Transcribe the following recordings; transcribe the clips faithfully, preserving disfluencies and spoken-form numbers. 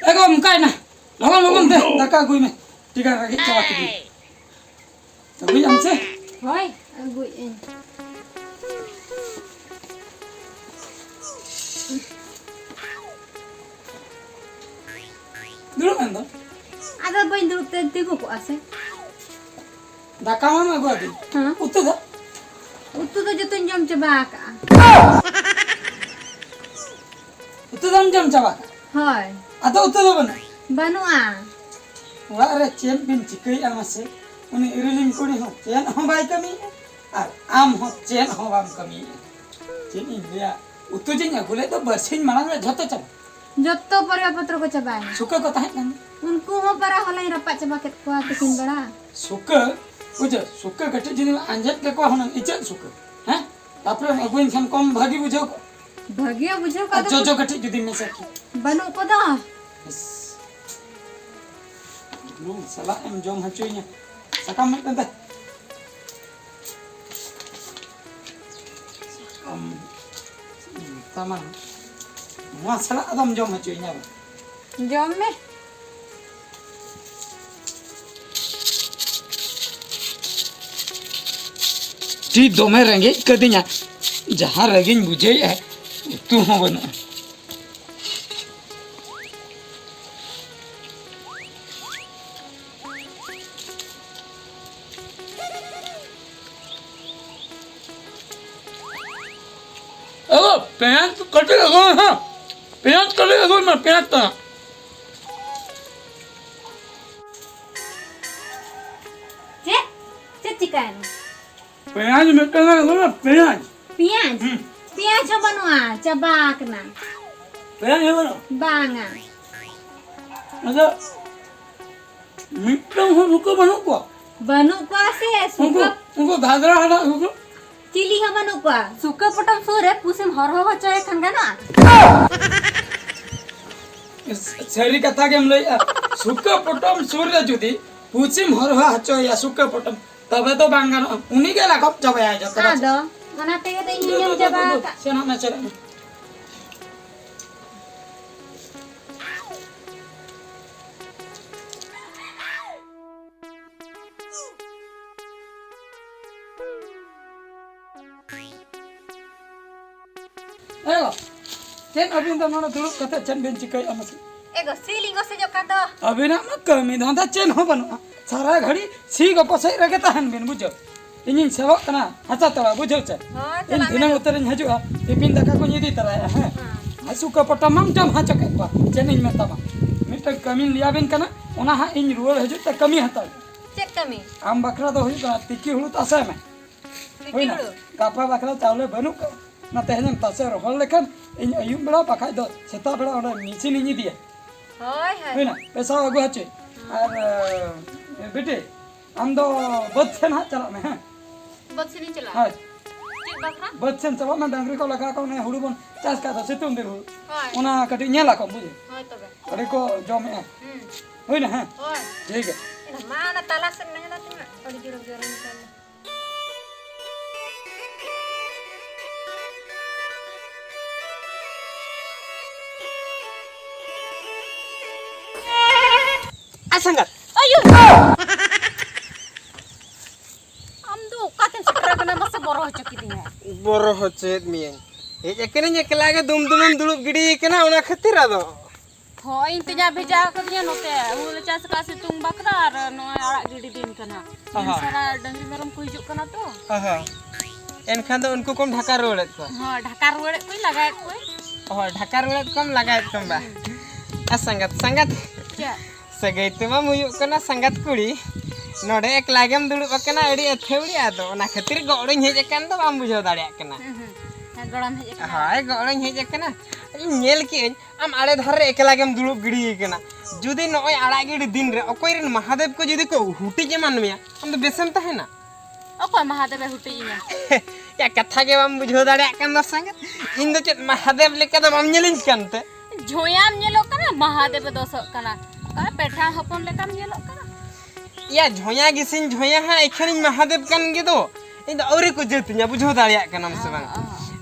ᱮ ᱜᱚ, ᱚᱱᱠᱟᱭᱮᱱᱟ᱾ ᱞᱚᱜᱚᱱ ᱞᱚᱜᱚᱱ ᱫᱮ, ᱫᱟᱠᱟ ᱟᱹᱜᱩᱭ ᱢᱮ᱾ ᱴᱷᱤᱠ ᱜᱮᱭᱟ, ᱨᱮᱸᱜᱮᱡ ᱪᱟᱵᱟ ᱠᱤᱫᱤᱧ᱾ ᱟᱹᱜᱩᱭ ᱟᱢ ᱥᱮ? ᱦᱳᱭ, ᱟᱹᱜᱩᱭᱮᱫ ᱟᱹᱧ᱾ ᱫᱩᱲᱩᱵ ᱢᱮ ᱫᱚ᱾ ᱟᱫᱚ ᱵᱟᱹᱧ ᱫᱩᱲᱩᱵ ᱛᱮ ᱛᱤᱸᱜᱩ ᱠᱚᱜᱼᱟ ᱥᱮ? ᱫᱟᱠᱟ ᱢᱟᱢ ᱟᱹᱜᱩ ᱟᱹᱫᱤᱧ᱾ ᱦᱮᱸ᱾ ᱩᱛᱩ ᱫᱚ? ᱩᱛᱩ ᱫᱚ ᱡᱚᱛᱚᱧ ᱡᱚᱢ ᱪᱟᱵᱟ ᱟᱠᱟᱜᱼᱟ᱾ ᱩᱛᱩ ᱫᱚᱢ ᱡᱚᱢ ᱪᱟᱵᱟ ᱠᱟᱜᱼᱟ? ᱦᱳᱭ᱾ ᱟᱫᱚ ᱩᱛᱩ ᱫᱚ ᱵᱟᱹᱱᱩᱜᱼᱟ? ᱵᱟᱹᱱᱩᱜᱼᱟ᱾ ᱚᱲᱟᱜ ᱨᱮ ᱪᱮᱫ ᱵᱤᱱ ᱪᱤᱠᱟᱹᱭᱮᱫᱼᱟ ᱢᱟᱥᱮ? ᱩᱱᱤ ᱤᱨᱤᱞᱤᱧ ᱠᱩᱲᱤ ᱦᱚᱸ ᱪᱮᱫ ᱦᱚᱸ ᱵᱟᱭ ᱠᱟᱹᱢᱤᱭᱮᱫᱼᱟ ᱟᱨ ᱟᱢ ᱦᱚᱸ ᱪᱮᱫ ᱦᱚᱸ ᱵᱟᱢ ᱠᱟᱹᱢᱤᱭᱮᱫᱼᱟ᱾ ᱪᱮᱫ ᱤᱧ ᱞᱟᱹᱭᱟ, ᱩᱛᱩ ᱡᱮᱧ ᱟᱹᱜᱩ ᱞᱮᱫ ᱫᱚ ᱵᱟᱨᱥᱤᱧ ᱢᱟᱲᱟᱝ ᱨᱮ ᱡᱷᱚᱛᱚ ᱪᱟᱵᱟ᱾ ᱡᱚᱛᱚ ᱯᱚᱨᱤᱵᱟ ᱯᱚᱛᱨᱚ ᱠᱚ ᱪᱟᱵᱟᱭᱮᱱᱟ᱾ ᱥᱩᱠᱟᱹ ᱠᱚ ᱛᱟᱦᱮᱸ ᱠᱟᱱ ᱫᱚ᱾ ᱩᱱᱠᱩ ᱦᱚᱸ ᱯᱟᱨᱟ ᱦᱚᱞᱟᱧ ᱨᱟᱯᱟᱜ ᱪᱟᱵᱟ ᱠᱮᱫ ᱠᱚᱣᱟ ᱛᱤᱠᱤᱱ ᱵᱮᱲᱟ᱾ ᱥᱩᱠᱟᱹ, ᱵᱩᱡᱷᱟᱹᱣ, ᱥᱩᱠᱟᱹ ᱠᱟᱹᱴᱤᱡ ᱡᱩᱫᱤᱢ ᱟᱸᱡᱮᱫ ᱠᱟᱠᱚᱣᱟ ᱦᱩᱱᱟᱹᱝ, ᱤᱪᱟᱹᱜ ᱥᱩᱠᱟᱹ, ᱦᱮᱸ? ᱛᱟᱯᱚᱨᱮᱢ ᱟᱹᱜᱩᱭᱟᱹᱧ ᱠᱷᱟᱱ ᱠᱚᱢ ᱵᱷᱟᱹᱜᱤ ᱵᱩᱡᱷᱟᱹᱣ ᱠᱚᱜᱼᱟ᱾ ᱵᱷᱟᱹᱜᱤ ᱵᱩᱡᱷᱟᱹᱣ ᱟᱨ ᱠᱚᱜᱼᱟ ᱡᱚᱡᱚ ᱠᱟᱹᱴᱤᱡ ᱡᱩᱫᱤ ᱢᱮᱥᱟ ᱠᱮᱭᱟ᱾ ᱵᱟᱹᱱᱩᱜ ᱠᱚᱫᱚ᱾ ᱤᱥ᱾ ᱵᱩᱞᱩᱝ ᱥᱟᱞᱟᱜ ᱮᱢ ᱡᱚᱢ ᱦᱚᱪᱚᱭᱤᱧᱟ᱾ ᱥᱟᱠᱟᱢ ᱢᱤᱫᱴᱟᱝ ᱫᱮ᱾ ᱥᱟᱠᱟᱢ ᱛᱟᱢᱟ᱾ ᱱᱚᱣᱟ ᱥᱟᱞᱟᱜ ᱟᱫᱚᱢ ᱡᱚᱢ ᱦᱚᱪᱚᱭᱤᱧᱟ ᱵᱟᱝ? ᱡᱚᱢ ᱢᱮ᱾ ᱛᱤ ᱫᱚᱢᱮ ᱨᱮᱸᱜᱮᱡ ᱠᱟᱹᱫᱤᱧᱟ, ᱡᱟᱦᱟᱸ ᱨᱮᱜᱮᱧ ᱵᱩᱡᱷᱟᱹᱣᱮᱫᱼᱟ, ᱩᱛᱩ ᱦᱚᱸ ᱵᱟᱹᱱᱩᱜᱼᱟ᱾ ᱮ ᱜᱚ, ᱯᱮᱸᱭᱟᱡᱽ ᱠᱟᱹᱴᱤᱡ ᱟᱹᱜᱩᱭ ᱢᱮ ᱦᱮᱸ᱾ ᱯᱮᱸᱭᱟᱡᱽ ᱠᱟᱹᱴᱤᱡ ᱟᱹᱜᱩᱭ ᱢᱮ, ᱯᱮᱸᱭᱟᱡᱽ ᱛᱟᱱᱟᱜ᱾ ᱪᱮᱫ? ᱪᱮᱫ ᱪᱤᱠᱟᱹᱭᱮᱱᱟ? ᱯᱮᱸᱭᱟᱡᱽ ᱢᱤᱫᱴᱟᱝ ᱜᱟᱱ ᱟᱹᱜᱩᱭ ᱢᱮ, ᱯᱮᱸᱭᱟᱡᱽ᱾ ᱯᱮᱸᱭᱟᱡᱽ? ᱦᱩᱸ᱾ ᱯᱮᱸᱭᱟᱡᱽ ᱦᱚᱸ ᱵᱟᱹᱱᱩᱜᱼᱟ, ᱪᱟᱵᱟ ᱟᱠᱟᱱᱟ᱾ ᱯᱮᱸᱭᱟᱡᱽ ᱦᱚᱸ ᱵᱟᱹᱱᱩᱜᱼᱟ? ᱵᱟᱝᱟ᱾ ᱟᱫᱚ ᱢᱤᱫᱴᱟᱝ ᱦᱚᱸ ᱥᱩᱠᱟᱹ ᱵᱟᱹᱱᱩᱜ ᱠᱚᱣᱟ? ᱵᱟᱹᱱᱩᱜ ᱠᱚᱣᱟ ᱥᱮ, ᱩᱱᱠᱩ, ᱥᱩᱠᱟᱹ ᱩᱱᱠᱩ ᱫᱷᱟᱫᱨᱟ ᱦᱟᱰᱟᱜ ᱥᱩᱠᱟᱹ? ᱪᱤᱞᱤ ᱦᱚᱸ ᱵᱟᱹᱱᱩᱜ ᱠᱚᱣᱟ᱾ ᱥᱩᱠᱟᱹ ᱯᱚᱴᱚᱢ ᱥᱩᱨ ᱨᱮ ᱯᱩᱥᱤᱢ ᱦᱚᱨᱦᱚ ᱦᱚᱪᱚᱭᱮ ᱠᱷᱟᱱ ᱜᱟᱱᱚᱜᱼᱟ? ᱥᱟᱹᱨᱤ ᱠᱟᱛᱷᱟ ᱜᱮᱢ ᱞᱟᱹᱭᱮᱜᱼᱟ᱾ ᱥᱩᱠᱟᱹ ᱯᱚᱴᱚᱢ ᱥᱩᱨ ᱨᱮ ᱡᱩᱫᱤ ᱯᱩᱪᱷᱤᱢ ᱦᱚᱨᱦᱚ ᱦᱚᱪᱚᱭᱮᱭᱟ ᱥᱩᱠᱟᱹ ᱯᱚᱴᱚᱢ, ᱛᱚᱵᱮ ᱫᱚ ᱵᱟᱝ ᱜᱟᱱᱚᱜᱼᱟ᱾ ᱩᱱᱤ ᱜᱮ ᱞᱟᱜᱚᱵ ᱪᱟᱵᱟᱭᱟ ᱡᱚᱛᱚ᱾ ᱟᱫᱚ ᱚᱱᱟ ᱛᱮᱜᱮ ᱫᱚ ᱤᱧ ᱦᱚᱸᱧ ᱧᱟᱢ ᱪᱟᱵᱟ ᱟᱠᱟᱫ᱾ ᱥᱮᱱᱚᱜ ᱢᱮ, ᱥᱮᱱᱚᱜ ᱢᱮ᱾ ᱮ ᱜᱚ, ᱪᱮᱫ ᱟᱹᱵᱤᱱ ᱫᱚ ᱱᱚᱰᱮ ᱫᱩᱲᱩᱵ ᱠᱟᱛᱮ ᱪᱮᱫ ᱵᱤᱱ ᱪᱤᱠᱟᱹᱭᱮᱫᱼᱟ ᱢᱟᱥᱮ? ᱮ ᱜᱚ, ᱥᱤ ᱞᱤᱧ ᱜᱚᱥᱮᱡᱚᱜ ᱠᱟᱱ ᱫᱚ᱾ ᱟᱹᱵᱤᱱᱟᱜ ᱢᱟ ᱠᱟᱹᱢᱤ ᱫᱷᱟᱱᱫᱟ ᱪᱮᱫ ᱦᱚᱸ ᱵᱟᱹᱱᱩᱜᱼᱟ᱾ ᱥᱟᱨᱟ ᱜᱷᱟᱹᱲᱤ ᱥᱤ ᱜᱚᱯᱚ ᱥᱮᱫ ᱨᱮᱜᱮ ᱛᱟᱦᱮᱱ ᱵᱤᱱ, ᱵᱩᱡᱷᱟᱹᱣ᱾ ᱤᱧᱤᱧ ᱥᱮᱱᱚᱜ ᱠᱟᱱᱟ ᱦᱟᱥᱟ ᱛᱚᱲᱟ, ᱵᱩᱡᱷᱟᱹᱣ ᱪᱮ? ᱦᱳᱭ, ᱤᱧ ᱪᱟᱞᱟᱜ ᱫᱷᱤᱱᱟᱹᱝ ᱢᱮ᱾ ᱩᱛᱟᱹᱨᱤᱧ ᱦᱤᱡᱩᱜᱼᱟ, ᱴᱤᱯᱤᱱ ᱫᱟᱠᱟ ᱠᱚᱧ ᱤᱫᱤ ᱛᱚᱨᱟᱭᱟ, ᱦᱮᱸ? ᱦᱮᱸ᱾ ᱟᱨ ᱥᱩᱠᱟᱹ ᱯᱚᱴᱚᱢ ᱢᱟᱢ ᱡᱚᱢ ᱦᱚᱪᱚ ᱠᱮᱫ ᱠᱚᱣᱟ, ᱪᱮᱫ ᱤᱧ ᱢᱮᱛᱟᱢᱟ? ᱢᱤᱫᱴᱟᱝ ᱠᱟᱹᱢᱤᱧ ᱞᱟᱹᱭᱟᱵᱤᱱ ᱠᱟᱱᱟ, ᱚᱱᱟ ᱦᱟᱸᱜ ᱤᱧ ᱨᱩᱣᱟᱹᱲ ᱦᱤᱡᱩᱜ ᱛᱮ ᱠᱟᱹᱢᱤ ᱦᱟᱛᱟᱲ᱾ ᱪᱮᱫ ᱠᱟᱹᱢᱤ? ᱟᱢ ᱵᱟᱠᱷᱨᱟ ᱫᱚ ᱦᱩᱭᱩᱜ ᱠᱟᱱᱟ ᱛᱤᱠᱤ ᱦᱩᱲᱩ ᱛᱟᱥᱮ ᱢᱮ᱾ ᱛᱤᱠᱤ ᱦᱩᱭᱱᱟ? ᱦᱩᱲᱩ? ᱜᱟᱯᱟ ᱵᱟᱠᱷᱨᱟ ᱪᱟᱣᱞᱮ ᱵᱟᱹᱱᱩᱜ ᱠᱟᱜ, ᱚᱱᱟ ᱛᱮᱦᱮᱧᱮᱢ ᱛᱟᱥᱮ ᱨᱚᱦᱚᱲ ᱞᱮᱠᱷᱟᱱ ᱤᱧ ᱟᱹᱭᱩᱵ ᱵᱮᱲᱟ ᱵᱟᱠᱷᱟᱡ ᱫᱚ ᱥᱮᱛᱟᱜ ᱵᱮᱲᱟ ᱚᱸᱰᱮ ᱢᱮᱥᱤᱱᱤᱧ ᱤᱫᱤᱭᱟ᱾ ᱦᱳᱭ, ᱦᱳᱭ᱾ ᱦᱩᱭᱱᱟ? ᱯᱮᱥᱟᱣ ᱟᱹᱜᱩ ᱦᱚᱪᱚᱭ᱾ ᱟᱨ, ᱮ, ᱵᱤᱴᱤ, ᱟᱢ ᱫᱚ ᱵᱟᱹᱫᱽ ᱥᱮᱱ ᱦᱟᱸᱜ ᱪᱟᱞᱟᱜ ᱢᱮ, ᱦᱮᱸ? ᱵᱟᱹᱫᱽ ᱥᱮᱱᱤᱧ ᱪᱟᱞᱟᱜᱼᱟ? ᱦᱳᱭ᱾ ᱪᱮᱫ ᱵᱟᱠᱷᱨᱟ? ᱵᱟᱹᱫᱽ ᱥᱮᱱ ᱪᱟᱞᱟᱜ ᱢᱮ, ᱰᱟᱝᱨᱤ ᱠᱚ ᱞᱟᱜᱟ ᱠᱚ, ᱚᱱᱮ ᱦᱩᱲᱩ ᱵᱚᱱ ᱪᱟᱥ ᱠᱟᱜ ᱫᱚ ᱥᱤᱛᱩᱝ ᱫᱤᱱ ᱦᱩᱲᱩ᱾ ᱦᱳᱭ᱾ ᱚᱱᱟ ᱠᱟᱹᱴᱤᱡ ᱧᱮᱞ ᱟᱠᱚ, ᱵᱩᱡᱷᱟᱹᱣ? ᱦᱳᱭ ᱛᱚᱵᱮ᱾ ᱟᱹᱰᱤ ᱠᱚ ᱡᱚᱢᱮᱜᱼᱟ᱾ ᱦᱩᱸ᱾ ᱦᱩᱭᱱᱟ, ᱦᱮᱸ? ᱦᱳᱭ᱾ ᱴᱷᱤᱠ ᱜᱮᱭᱟ᱾ ᱮᱱᱟ ᱢᱟ, ᱚᱱᱟ ᱛᱟᱞᱟ ᱥᱮᱫ ᱢᱮᱱᱟᱜ ᱛᱤᱧᱟ, ᱟᱹᱰᱤ ᱡᱳᱨᱮ ᱜᱮᱨᱮᱧ ᱠᱟᱱᱟ᱾ ᱟ ᱥᱟᱸᱜᱟᱛ᱾ ᱟᱭᱳ! ᱟᱢ ᱫᱚ ᱚᱠᱟ ᱛᱮᱢ ᱥᱮᱴᱮᱨ ᱟᱠᱟᱱᱟ? ᱢᱟᱥᱮ ᱵᱚᱨᱚ ᱦᱚᱪᱚ ᱠᱤᱫᱤᱧᱟ᱾ ᱵᱚᱨᱚ ᱦᱚᱪᱚᱭᱮᱫ ᱢᱤᱭᱟᱹᱧ᱾ ᱦᱮᱡ ᱟᱠᱟᱱᱟᱹᱧ ᱮᱠᱞᱟ ᱜᱮ, ᱫᱩᱢ ᱫᱩᱢᱮᱢ ᱫᱩᱲᱩᱵ ᱜᱤᱰᱤ ᱟᱠᱟᱱᱟ, ᱚᱱᱟ ᱠᱷᱟᱹᱛᱤᱨ ᱟᱫᱚ᱾ ᱦᱳᱭ, ᱤᱧ ᱛᱮᱧᱟ ᱵᱷᱮᱡᱟ ᱟᱠᱟᱫᱤᱧᱟ ᱱᱚᱛᱮ᱾ ᱦᱩᱲᱩ ᱞᱮ ᱪᱟᱥ ᱟᱠᱟᱫ ᱥᱤᱛᱩᱝ ᱵᱟᱠᱷᱨᱟ, ᱟᱨ ᱱᱚᱜᱼᱚᱭ ᱟᱲᱟᱜ ᱜᱤᱰᱤ ᱫᱤᱱ ᱠᱟᱱᱟ᱾ ᱟᱦᱟ᱾ ᱥᱟᱨᱟ ᱰᱟᱹᱝᱨᱤ ᱢᱮᱨᱚᱢ ᱠᱚ ᱦᱤᱡᱩᱜ ᱠᱟᱱᱟ ᱛᱚ᱾ ᱟᱦᱟ᱾ ᱮᱱᱠᱷᱟᱱ ᱫᱚ ᱩᱱᱠᱩ ᱠᱚᱢ ᱰᱷᱟᱠᱟ ᱨᱩᱣᱟᱹᱲᱮᱫ ᱠᱚᱣᱟ? ᱦᱳᱭ, ᱰᱷᱟᱠᱟ ᱨᱩᱣᱟᱹᱲᱮᱫ ᱠᱚᱣᱟᱧ, ᱞᱟᱜᱟᱭᱮᱫ ᱠᱚᱣᱟᱧ᱾ ᱦᱳᱭ, ᱰᱷᱟᱠᱟ ᱨᱩᱣᱟᱹᱲᱮᱫ ᱠᱚᱣᱟᱢ, ᱞᱟᱜᱟᱭᱮᱫ ᱠᱚᱣᱟᱢ ᱵᱟ? ᱦᱩᱸ᱾ ᱟᱨ ᱥᱟᱸᱜᱟᱛ, ᱥᱟᱸᱜᱟᱛ᱾ ᱪᱮᱫ? ᱥᱟᱹᱜᱟᱹᱭ ᱛᱮᱢᱟᱢ ᱦᱩᱭᱩᱜ ᱠᱟᱱᱟ ᱥᱟᱸᱜᱟᱛ ᱠᱩᱲᱤ, ᱱᱚᱰᱮ ᱮᱠᱞᱟ ᱜᱮᱢ ᱫᱩᱲᱩᱵ ᱟᱠᱟᱱᱟ ᱟᱹᱰᱤ ᱟᱹᱛᱷᱟᱹᱣᱲᱤ, ᱟᱫᱚ ᱚᱱᱟ ᱠᱷᱟᱹᱛᱤᱨ ᱜᱚᱲᱚᱧ ᱦᱮᱡ ᱟᱠᱟᱱ ᱫᱚ ᱵᱟᱢ ᱵᱩᱡᱷᱟᱹᱣ ᱫᱟᱲᱮᱭᱟᱜ ᱠᱟᱱᱟ᱾ ᱦᱩᱸ, ᱦᱩᱸ᱾ ᱦᱮᱸ, ᱜᱚᱲᱚᱢ ᱦᱮᱡ ᱟᱠᱟᱱᱟ᱾ ᱦᱳᱭ, ᱜᱚᱲᱚᱧ ᱦᱮᱡ ᱟᱠᱟᱱᱟ᱾ ᱤᱧ ᱧᱮᱞ ᱠᱮᱜᱼᱟᱹᱧ, ᱟᱢ ᱟᱲᱮ ᱫᱷᱟᱨᱮ ᱨᱮ ᱮᱠᱞᱟ ᱜᱮᱢ ᱫᱩᱲᱩᱵ ᱜᱤᱰᱤ ᱟᱠᱟᱱᱟ᱾ ᱡᱩᱫᱤ ᱱᱚᱜᱼᱚᱭ ᱟᱲᱟᱜ ᱜᱤᱰᱤ ᱫᱤᱱ ᱨᱮ ᱚᱠᱚᱭ ᱨᱮᱱ ᱢᱟᱦᱟᱫᱮᱵ ᱠᱚ ᱡᱩᱫᱤ ᱠᱚ ᱦᱩᱴᱤᱡ ᱮᱢᱟᱱ ᱢᱮᱭᱟ, ᱟᱢ ᱫᱚ ᱵᱮᱥᱮᱢ ᱛᱟᱦᱮᱱᱟ? ᱚᱠᱚᱭ ᱢᱟᱦᱟᱫᱮᱵᱮ ᱦᱩᱴᱤᱡ ᱤᱧᱟ? ᱭᱟ, ᱠᱟᱛᱷᱟ ᱜᱮ ᱵᱟᱢ ᱵᱩᱡᱷᱟᱹᱣ ᱫᱟᱲᱮᱭᱟᱜ ᱠᱟᱱ ᱫᱚ ᱥᱟᱸᱜᱟᱛ᱾ ᱤᱧ ᱫᱚ ᱪᱮᱫ ᱢᱟᱦᱟᱫᱮᱵ ᱞᱮᱠᱟ ᱫᱚ ᱵᱟᱢ ᱧᱮᱞᱤᱧ ᱠᱟᱱ ᱛᱮ? ᱡᱷᱚᱭᱟᱢ ᱧᱮᱞᱚᱜ ᱠᱟᱱᱟ, ᱢᱟᱦᱟᱫᱮᱵᱮ ᱫᱚᱥᱚᱜ ᱠᱟᱱᱟ᱾ ᱚᱠᱟ ᱯᱮᱴᱷᱟ ᱦᱚᱯᱚᱱ ᱞᱮᱠᱟᱢ ᱧᱮᱞᱚᱜ ᱠᱟᱱᱟ᱾ ᱭᱟ, ᱡᱷᱚᱭᱟ ᱜᱮᱥᱮᱧ ᱡᱷᱚᱭᱟ ᱦᱟᱸᱜ, ᱮᱠᱷᱟᱱᱤᱧ ᱢᱟᱦᱟᱫᱮᱵ ᱠᱟᱱ ᱜᱮ ᱫᱚ᱾ ᱤᱧ ᱫᱚ ᱟᱹᱣᱨᱤ ᱠᱚ ᱡᱟᱹᱛᱤᱧᱟ, ᱵᱩᱡᱷᱟᱹᱣ ᱫᱟᱲᱮᱭᱟᱜ ᱠᱟᱱᱟᱢ ᱥᱮ ᱵᱟᱝ? ᱚ᱾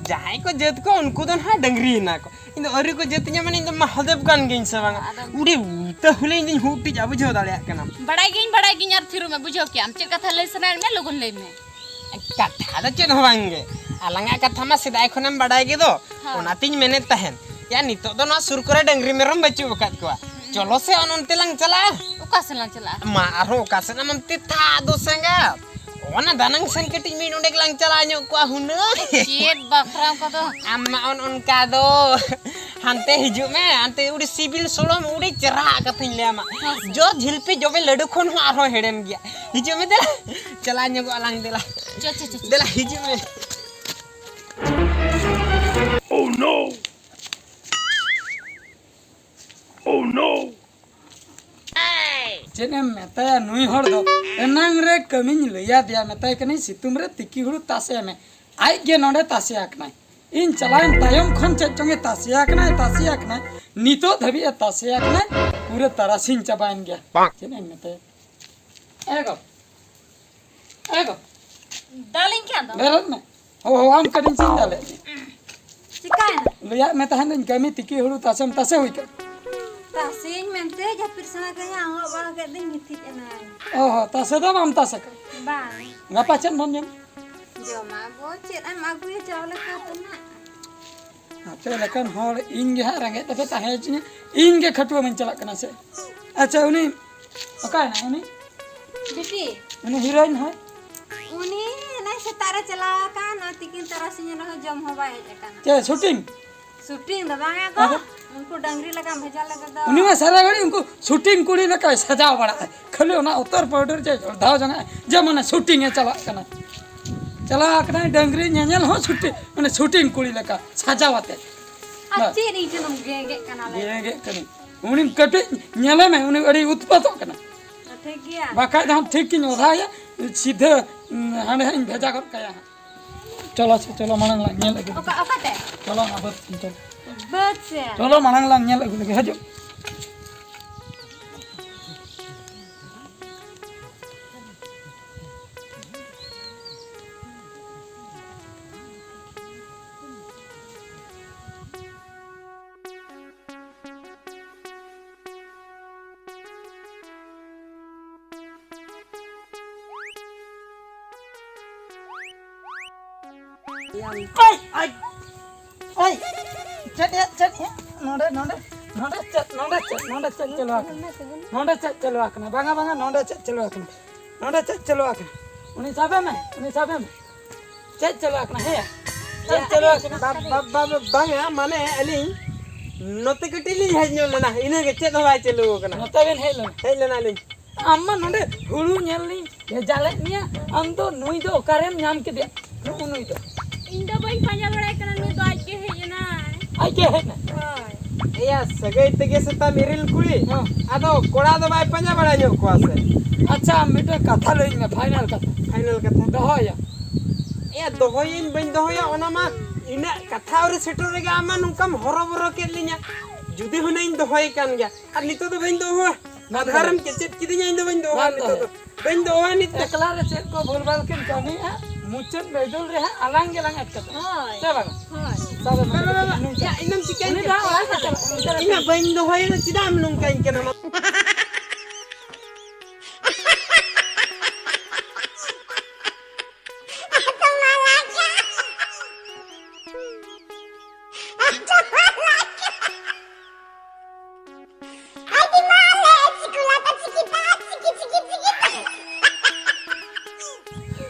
ᱡᱟᱦᱟᱸᱭ ᱠᱚ ᱡᱟᱹᱛ ᱠᱚ, ᱩᱱᱠᱩ ᱫᱚ ᱱᱟᱦᱟᱜ ᱰᱟᱹᱝᱨᱤ ᱮᱱᱟ ᱠᱚ᱾ ᱤᱧ ᱫᱚ ᱟᱹᱣᱨᱤ ᱠᱚ ᱡᱟᱹᱛᱤᱧᱟ, ᱢᱟᱱᱮ ᱤᱧ ᱫᱚ ᱢᱟᱦᱟᱫᱮᱵ ᱠᱟᱱ ᱜᱤᱭᱟᱹᱧ ᱥᱮ ᱵᱟᱝ? ᱟᱫᱚ ᱩᱰᱤ ᱩᱛᱟᱹ ᱦᱩᱞᱤᱧ ᱫᱚᱧ ᱦᱩᱴᱤᱡᱼᱟ, ᱵᱩᱡᱷᱟᱹᱣ ᱫᱟᱲᱮᱭᱟᱜ ᱠᱟᱱᱟᱢ᱾ ᱵᱟᱲᱟᱭ ᱜᱤᱭᱟᱹᱧ, ᱵᱟᱲᱟᱭ ᱜᱤᱭᱟᱹᱧ, ᱟᱨ ᱛᱷᱤᱨᱚᱜ ᱢᱮ, ᱵᱩᱡᱷᱟᱹᱣ ᱠᱮᱜᱼᱟᱢ᱾ ᱪᱮᱫ ᱠᱟᱛᱷᱟ ᱞᱟᱹᱭ ᱥᱟᱱᱟᱭᱮᱫ ᱢᱮᱭᱟ, ᱞᱚᱜᱚᱱ ᱞᱟᱹᱭ ᱢᱮ᱾ ᱠᱟᱛᱷᱟ ᱫᱚ ᱪᱮᱫ ᱦᱚᱸ ᱵᱟᱝ ᱜᱮ, ᱟᱞᱟᱝᱟᱜ ᱠᱟᱛᱷᱟ ᱢᱟ ᱥᱮᱫᱟᱭ ᱠᱷᱚᱱᱮᱢ ᱵᱟᱲᱟᱭ ᱜᱮᱫᱚ᱾ ᱦᱮᱸ᱾ ᱚᱱᱟᱛᱤᱧ ᱢᱮᱱᱮᱫ ᱛᱟᱦᱮᱱ, ᱭᱟ, ᱱᱤᱛᱚᱜ ᱫᱚ ᱱᱚᱣᱟ ᱥᱩᱨ ᱠᱚᱨᱮ ᱰᱟᱹᱝᱨᱤ ᱢᱮᱨᱚᱢ ᱵᱟᱹᱪᱩᱜ ᱟᱠᱟᱫ ᱠᱚᱣᱟ᱾ ᱦᱩᱸ᱾ ᱪᱚᱞᱚ ᱥᱮ ᱚᱱ ᱚᱱᱛᱮ ᱞᱟᱝ ᱪᱟᱞᱟᱜᱼᱟ᱾ ᱚᱠᱟ ᱥᱮᱫ ᱞᱟᱝ ᱪᱟᱞᱟᱜᱼᱟ? ᱢᱟ, ᱟᱨᱦᱚᱸ ᱚᱠᱟ ᱥᱮᱫ ᱟᱢᱮᱢ ᱛᱮᱛᱷᱟ ᱫᱚ ᱥᱮᱸᱜᱟ? ᱚᱱᱟ ᱫᱟᱱᱟᱝ ᱥᱮᱱ ᱠᱟᱹᱴᱤᱡ ᱢᱤᱫ ᱰᱚᱸᱰᱮᱠ ᱞᱟᱝ ᱪᱟᱞᱟᱣ ᱧᱚᱜ ᱠᱚᱜᱼᱟ ᱦᱩᱱᱟᱹᱝ᱾ ᱪᱮᱫ ᱵᱟᱠᱷᱨᱟ ᱠᱚᱫᱚ? ᱟᱢ ᱢᱟ ᱚᱱ ᱚᱱᱠᱟ ᱫᱚ᱾ ᱦᱟᱱᱛᱮ ᱦᱤᱡᱩᱜ ᱢᱮ, ᱦᱟᱱᱛᱮ ᱩᱰᱤ ᱥᱤᱵᱤᱞ ᱥᱚᱲᱚᱢ, ᱩᱰᱤ ᱪᱮᱨᱦᱟ ᱠᱟᱛᱷᱟᱧ ᱞᱟᱹᱭ ᱟᱢᱟ᱾ ᱦᱮᱸ, ᱥᱮ᱾ ᱡᱚ ᱡᱷᱤᱞᱯᱤ ᱡᱚᱵᱮ ᱞᱟᱹᱰᱩ ᱠᱷᱚᱱ ᱦᱚᱸ ᱟᱨᱦᱚᱸ ᱦᱮᱲᱮᱢ ᱜᱮᱭᱟ᱾ ᱦᱤᱡᱩᱜ ᱢᱮ ᱫᱮᱞᱟ, ᱪᱟᱞᱟᱣ ᱧᱚᱜᱚᱜ ᱟᱞᱟᱝ ᱫᱮᱞᱟ᱾ ᱪᱚ, ᱪᱚ, ᱪᱚ, ᱪᱚ᱾ ᱫᱮᱞᱟ ᱦᱤᱡᱩᱜ ᱢᱮ᱾ Oh no! Oh no! ᱪᱮᱫ ᱮᱢ ᱢᱮᱛᱟᱭᱟ ᱱᱩᱭ ᱦᱚᱲ ᱫᱚ? ᱮᱱᱟᱝ ᱨᱮ ᱠᱟᱹᱢᱤᱧ ᱞᱟᱹᱭ ᱟᱫᱮᱭᱟ, ᱢᱮᱛᱟᱭ ᱠᱟᱹᱱᱟᱹᱧ ᱥᱤᱛᱩᱝ ᱨᱮ ᱛᱤᱠᱤ ᱦᱩᱲᱩ ᱛᱟᱥᱮ ᱢᱮ᱾ ᱟᱡ ᱜᱮ ᱱᱚᱰᱮ ᱛᱟᱥᱮ ᱟᱠᱟᱱᱟᱭ᱾ ᱤᱧ ᱪᱟᱞᱟᱣᱮᱱ ᱛᱟᱭᱚᱢ ᱠᱷᱚᱱ ᱪᱮᱫ ᱪᱚᱝ ᱮ ᱛᱟᱥᱮ ᱟᱠᱟᱱᱟᱭ, ᱛᱟᱥᱮ ᱟᱠᱟᱱᱟᱭ, ᱱᱤᱛᱚᱜ ᱫᱷᱟᱹᱵᱤᱡ ᱮ ᱛᱟᱥᱮ ᱟᱠᱟᱱᱟᱭ, ᱯᱩᱨᱟᱹ ᱛᱟᱨᱟᱥᱤᱧ ᱪᱟᱵᱟᱭᱮᱱ ᱜᱮᱭᱟ᱾ ᱪᱮᱫ ᱮᱢ ᱢᱮᱛᱟᱭᱟ? ᱮ ᱜᱚ, ᱮ ᱜᱚ, ᱫᱟᱞᱤᱧ ᱠᱷᱟᱱ ᱫᱚ᱾ ᱵᱮᱨᱮᱫ ᱢᱮ᱾ ᱦᱳ, ᱦᱳ, ᱟᱢ ᱠᱟᱹᱴᱤᱡ ᱪᱮᱫ ᱤᱧ ᱫᱟᱞᱮᱫ ᱢᱮ? ᱪᱤᱠᱟᱭᱮᱱᱟ? ᱞᱟᱹᱭᱟᱫ ᱢᱮ ᱛᱟᱦᱮᱸᱫ ᱤᱧ ᱠᱟᱹᱢᱤ ᱛᱤᱠᱤ ᱦᱩᱲᱩ ᱛᱟᱥᱮᱢ ᱛᱟᱥᱮ ᱦᱩᱭ ᱠᱟᱱᱟ᱾ ᱛᱟᱥᱮᱧ ᱢᱮᱱᱛᱮ ᱡᱟᱹᱯᱤᱫ ᱥᱟᱱᱟ ᱠᱟᱹᱧᱟ, ᱟᱸᱜᱚᱜ ᱵᱟᱲᱟ ᱠᱮᱫ ᱫᱚᱧ ᱜᱤᱛᱤᱡ ᱮᱱᱟᱹᱧ᱾ ᱚ ᱦᱚ, ᱛᱟᱥᱮ ᱫᱚ ᱵᱟᱢ ᱛᱟᱥᱮ ᱠᱟᱱᱟ? ᱵᱟᱝ᱾ ᱜᱟᱯᱟ ᱪᱮᱫ ᱵᱚᱱ ᱡᱚᱢᱟ? ᱡᱚᱢᱟ ᱵᱚ ᱪᱮᱫ ᱮᱢ ᱟᱹᱜᱩᱭᱟ ᱪᱟᱣᱞᱮ ᱠᱚ ᱛᱮᱱᱟᱜ? ᱟᱯᱮ ᱞᱮᱠᱟᱱ ᱦᱚᱲ ᱤᱧ ᱜᱮ ᱦᱟᱸᱜ ᱨᱮᱸᱜᱮᱡ ᱛᱮᱯᱮ ᱛᱟᱦᱮᱸ ᱦᱚᱪᱚᱧᱟ, ᱤᱧ ᱜᱮ ᱠᱷᱟᱹᱴᱩᱣᱟᱹ ᱢᱟᱧ ᱪᱟᱞᱟᱜ ᱠᱟᱱᱟ ᱥᱮ? ᱟᱪᱪᱷᱟ, ᱩᱱᱤ ᱚᱠᱟᱭᱮᱱᱟᱭ ᱩᱱᱤ? ᱵᱤᱴᱤ᱾ ᱩᱱᱤ ᱦᱤᱨᱳᱭᱤᱱ ᱦᱚᱸ? ᱩᱱᱤ ᱮᱱᱟᱭ ᱥᱮᱛᱟᱜ ᱨᱮ ᱪᱟᱞᱟᱣ ᱟᱠᱟᱱ, ᱱᱚᱜᱼᱚᱭ ᱛᱤᱠᱤᱱ ᱛᱟᱨᱟᱥᱤᱧ ᱨᱮᱦᱚᱸ ᱡᱚᱢ ᱦᱚᱸ ᱵᱟᱭ ᱦᱮᱡ ᱟᱠᱟᱱᱟ᱾ ᱪᱮᱫ ᱥᱩᱴᱤᱝ? ᱥᱩᱴᱤᱝ ᱫᱚ ᱵᱟᱝᱟ ᱜᱚ, ᱟᱫᱚ? ᱩᱱᱠᱩ ᱰᱟᱝᱨᱤ ᱞᱟᱜᱟᱢ ᱵᱷᱮᱡᱟ ᱞᱮᱫᱮ ᱫᱚ᱾ ᱩᱱᱤ ᱢᱟ ᱥᱟᱨᱟ ᱜᱷᱟᱹᱲᱤᱡ ᱩᱱᱠᱩ ᱥᱩᱴᱤᱝ ᱠᱩᱲᱤ ᱞᱮᱠᱟᱭ ᱥᱟᱡᱟᱣ ᱵᱟᱲᱟᱜᱼᱟ, ᱠᱷᱟᱹᱞᱤ ᱚᱱᱟ ᱩᱛᱚᱨ ᱯᱟᱣᱰᱟᱨ ᱡᱮ ᱡᱚᱲᱫᱷᱟᱣ ᱡᱚᱝᱟᱜᱼᱟ, ᱡᱮ ᱢᱟᱱᱮ ᱥᱩᱴᱤᱝ ᱮ ᱪᱟᱞᱟᱜ ᱠᱟᱱᱟ᱾ ᱪᱟᱞᱟᱣ ᱟᱠᱟᱱᱟᱭ ᱰᱟᱝᱨᱤ ᱧᱮᱧᱮᱞ ᱦᱚᱸ ᱥᱩᱴᱤᱝ, ᱢᱟᱱᱮ ᱥᱩᱴᱤᱝ ᱠᱩᱲᱤ ᱞᱮᱠᱟ ᱥᱟᱡᱟᱣ ᱟᱛᱮ᱾ ᱟᱨ ᱵᱟᱥ᱾ ᱪᱮᱫ ᱤᱧ ᱴᱷᱮᱱ ᱮᱢ ᱜᱮᱸᱜᱮᱜ ᱠᱟᱱᱟ ᱞᱮ? ᱜᱮᱸᱜᱮᱜ ᱠᱟᱹᱱᱟᱹᱧ᱾ ᱩᱱᱤ ᱠᱟᱹᱴᱤᱡ ᱧᱮᱞᱮ ᱢᱮ, ᱩᱱᱤ ᱟᱹᱰᱤ ᱩᱛᱯᱟᱛᱚᱜ ᱠᱟᱱᱟ᱾ ᱴᱷᱤᱠ ᱜᱮᱭᱟ᱾ ᱵᱟᱠᱷᱟᱡ ᱫᱚ ᱦᱟᱸᱜ ᱴᱷᱤᱠ ᱜᱤᱧ ᱚᱫᱷᱟᱭᱟ, ᱥᱤᱫᱷᱟᱹ, ᱩᱸ, ᱦᱟᱸᱰᱮ ᱦᱟᱸᱜ ᱤᱧ ᱵᱷᱮᱡᱟ ᱜᱚᱫ ᱠᱟᱭᱟ ᱦᱟᱸᱜ᱾ ᱪᱚᱞᱚ ᱥᱮ, ᱪᱚᱞᱚ ᱢᱟᱲᱟᱝ ᱞᱟᱝ ᱧᱮᱞ ᱟᱹᱜᱩ ᱞᱮᱜᱮ᱾ ᱚᱠᱟ, ᱚᱠᱟᱛᱮ? ᱪᱚᱞᱚ ᱚᱱᱟ ᱵᱟᱹᱫᱽ ᱥᱮᱱ ᱪᱚᱞᱚ᱾ ᱵᱟᱹᱫᱽ ᱥᱮᱱ? ᱪᱚᱞᱚ ᱢᱟᱲᱟᱝ ᱞᱟᱝ ᱧᱮᱞ ᱟᱹᱜᱩ ᱞᱮᱜᱮ, ᱦᱤᱡᱩᱜ᱾ ᱮᱭ, ᱮᱭ, ᱮᱭ, ᱪᱮᱫ ᱭᱟ, ᱪᱮᱫ ᱭᱟ? ᱱᱚᱰᱮ, ᱱᱚᱰᱮ, ᱱᱚᱰᱮ ᱪᱮᱫ, ᱱᱚᱰᱮ ᱪᱮᱫ, ᱱᱚᱰᱮ ᱪᱮᱫ ᱪᱟᱹᱞᱩ ᱟᱠᱟᱱᱟ? ᱱᱚᱰᱮ ᱪᱮᱫ ᱪᱟᱹᱞᱩ ᱟᱠᱟᱱᱟ? ᱵᱟᱝᱟ, ᱵᱟᱝᱟ, ᱱᱚᱰᱮ ᱪᱮᱫ ᱪᱟᱹᱞᱩ ᱟᱠᱟᱱᱟ? ᱱᱚᱰᱮ ᱪᱮᱫ ᱪᱟᱹᱞᱩ ᱟᱠᱟᱱᱟ? ᱩᱱᱤ ᱥᱟᱵᱮ ᱢᱮ, ᱩᱱᱤ ᱥᱟᱵᱮ ᱢᱮ᱾ ᱪᱮᱫ ᱪᱟᱹᱞᱩ ᱟᱠᱟᱱᱟ? ᱦᱮᱸ, ᱪᱮᱫ ᱪᱟᱹᱞᱩ ᱟᱠᱟᱱᱟ? ᱵᱟ-, ᱵᱟ-, ᱵᱟ-, ᱵᱟ-, ᱵᱟᱝᱟ, ᱢᱟᱱᱮ ᱟᱹᱞᱤᱧ ᱱᱚᱛᱮ ᱠᱟᱹᱴᱤᱡ ᱞᱤᱧ ᱦᱮᱡ ᱧᱚᱜ ᱞᱮᱱᱟ, ᱤᱱᱟᱹᱜᱮ, ᱪᱮᱫ ᱦᱚᱸ ᱵᱟᱭ ᱪᱟᱹᱞᱩ ᱟᱠᱟᱱᱟ᱾ ᱱᱚᱛᱮ ᱵᱮᱱ ᱦᱮᱡ ᱞᱮᱱᱟ? ᱦᱮᱡ ᱞᱮᱱᱟᱞᱤᱧ᱾ ᱟᱢ ᱢᱟ ᱱᱚᱰᱮ ᱦᱩᱲᱩ ᱧᱮᱞ ᱞᱤᱧ ᱵᱷᱮᱡᱟ ᱞᱮᱫ ᱢᱮᱭᱟ, ᱟᱢ ᱫᱚ ᱱᱩᱭ ᱫᱚ ᱚᱠᱟᱨᱮᱢ ᱧᱟᱢ ᱠᱮᱫᱮᱭᱟ? ᱱᱩᱜᱼᱩ ᱱᱩᱭ ᱫᱚ᱾ ᱤᱧ ᱫᱚ ᱵᱟᱹᱧ ᱯᱟᱸᱡᱟ ᱵᱟᱲᱟᱭ ᱠᱟᱱᱟ, ᱱᱩᱭ ᱫᱚ ᱟᱡ ᱜᱮ ᱦᱮᱡ ᱮᱱᱟᱭ᱾ ᱟᱡ ᱜᱮ ᱦᱮᱡ ᱮᱱᱟ? ᱦᱳᱭ᱾ ᱮᱭᱟ, ᱥᱟᱹᱜᱟᱹᱭ ᱛᱮᱜᱮ ᱥᱮᱛᱟᱢ ᱤᱨᱤᱞ ᱠᱩᱲᱤ᱾ ᱦᱚᱸ᱾ ᱟᱫᱚ ᱠᱚᱲᱟ ᱫᱚ ᱵᱟᱭ ᱯᱟᱸᱡᱟ ᱵᱟᱲᱟ ᱧᱚᱜ ᱠᱚᱣᱟ ᱥᱮ? ᱟᱪᱪᱷᱟ, ᱟᱢ ᱢᱤᱫᱴᱮᱱ ᱠᱟᱛᱷᱟ ᱞᱟᱹᱭᱟᱹᱧ ᱢᱮ, ᱯᱷᱟᱭᱱᱟᱞ ᱠᱟᱛᱷᱟ᱾ ᱯᱷᱟᱭᱱᱟᱞ ᱠᱟᱛᱷᱟ᱾ ᱫᱚᱦᱚᱭᱟ᱾ ᱮᱭᱟ, ᱫᱚᱦᱚᱭᱟᱹᱧ ᱵᱟᱹᱧ ᱫᱚᱦᱚᱭᱟ, ᱚᱱᱟ ᱢᱟ ᱤᱱᱟᱹᱜ ᱠᱟᱛᱷᱟ ᱟᱹᱣᱨᱤ ᱥᱮᱴᱮᱨ ᱨᱮᱜᱮ ᱟᱢ ᱢᱟ ᱱᱚᱝᱠᱟᱢ ᱦᱚᱨᱚᱵᱚᱨᱚ ᱠᱮᱫ ᱞᱤᱧᱟ᱾ ᱡᱩᱫᱤ ᱦᱩᱱᱟᱹᱝ ᱤᱧ ᱫᱚᱦᱚᱭ ᱠᱟᱱ ᱜᱮᱭᱟ, ᱟᱨ ᱱᱤᱛᱚᱜ ᱫᱚ ᱵᱟᱹᱧ ᱫᱚᱦᱚᱭᱟ᱾ ᱵᱟᱢ ᱟᱫᱷᱟᱨᱮᱢ ᱫᱚᱦᱚᱭᱟ᱾ ᱠᱮᱪᱮᱫ ᱠᱤᱫᱤᱧᱟ, ᱤᱧ ᱫᱚ ᱵᱟᱹᱧ ᱫᱚᱦᱚᱭᱟ ᱵᱟᱢ ᱱᱤᱛᱚᱜ ᱫᱚ᱾ ᱫᱚᱦᱚᱭᱟ᱾ ᱵᱟᱹᱧ ᱫᱚᱦᱚᱭᱟ ᱱᱤᱛᱚᱜ᱾ ᱮᱠᱞᱟ ᱨᱮ ᱪᱮᱫ ᱠᱚ ᱵᱷᱩᱞᱵᱷᱟᱞ ᱠᱤᱱ ᱠᱟᱹᱢᱤᱭᱮᱫᱼᱟ, ᱢᱩᱪᱟᱹᱫ ᱵᱟᱹᱭᱫᱩᱞ ᱨᱮ ᱦᱟᱸᱜ ᱟᱞᱟᱝ ᱜᱮᱞᱟᱝ ᱮᱴᱠᱮᱴᱚᱜᱼᱟ᱾ ᱦᱳᱭ᱾ ᱥᱮ ᱵᱟᱝᱟ? ᱦᱳᱭ᱾ ᱥᱟᱵᱮ ᱢᱮ᱾ ᱵᱟ, ᱵᱟ, ᱵᱟ, ᱵᱟ᱾ ᱱᱩᱭ ᱭᱟ, ᱤᱧ ᱫᱚᱢ ᱪᱤᱠᱟᱹᱧ ᱩᱱᱤ ᱫᱚ ᱠᱟᱱᱟ? ᱦᱟᱸᱜ ᱚᱲᱟᱜ ᱥᱮᱫ ᱪᱟᱞᱟᱜ ᱠᱟᱱᱟ᱾ ᱤᱧ ᱢᱟ ᱵᱟᱹᱧ ᱫᱚᱦᱚᱭᱟ, ᱪᱮᱫᱟᱜ ᱮᱢ ᱱᱚᱝᱠᱟᱧ ᱠᱟᱱᱟ? ᱢᱟ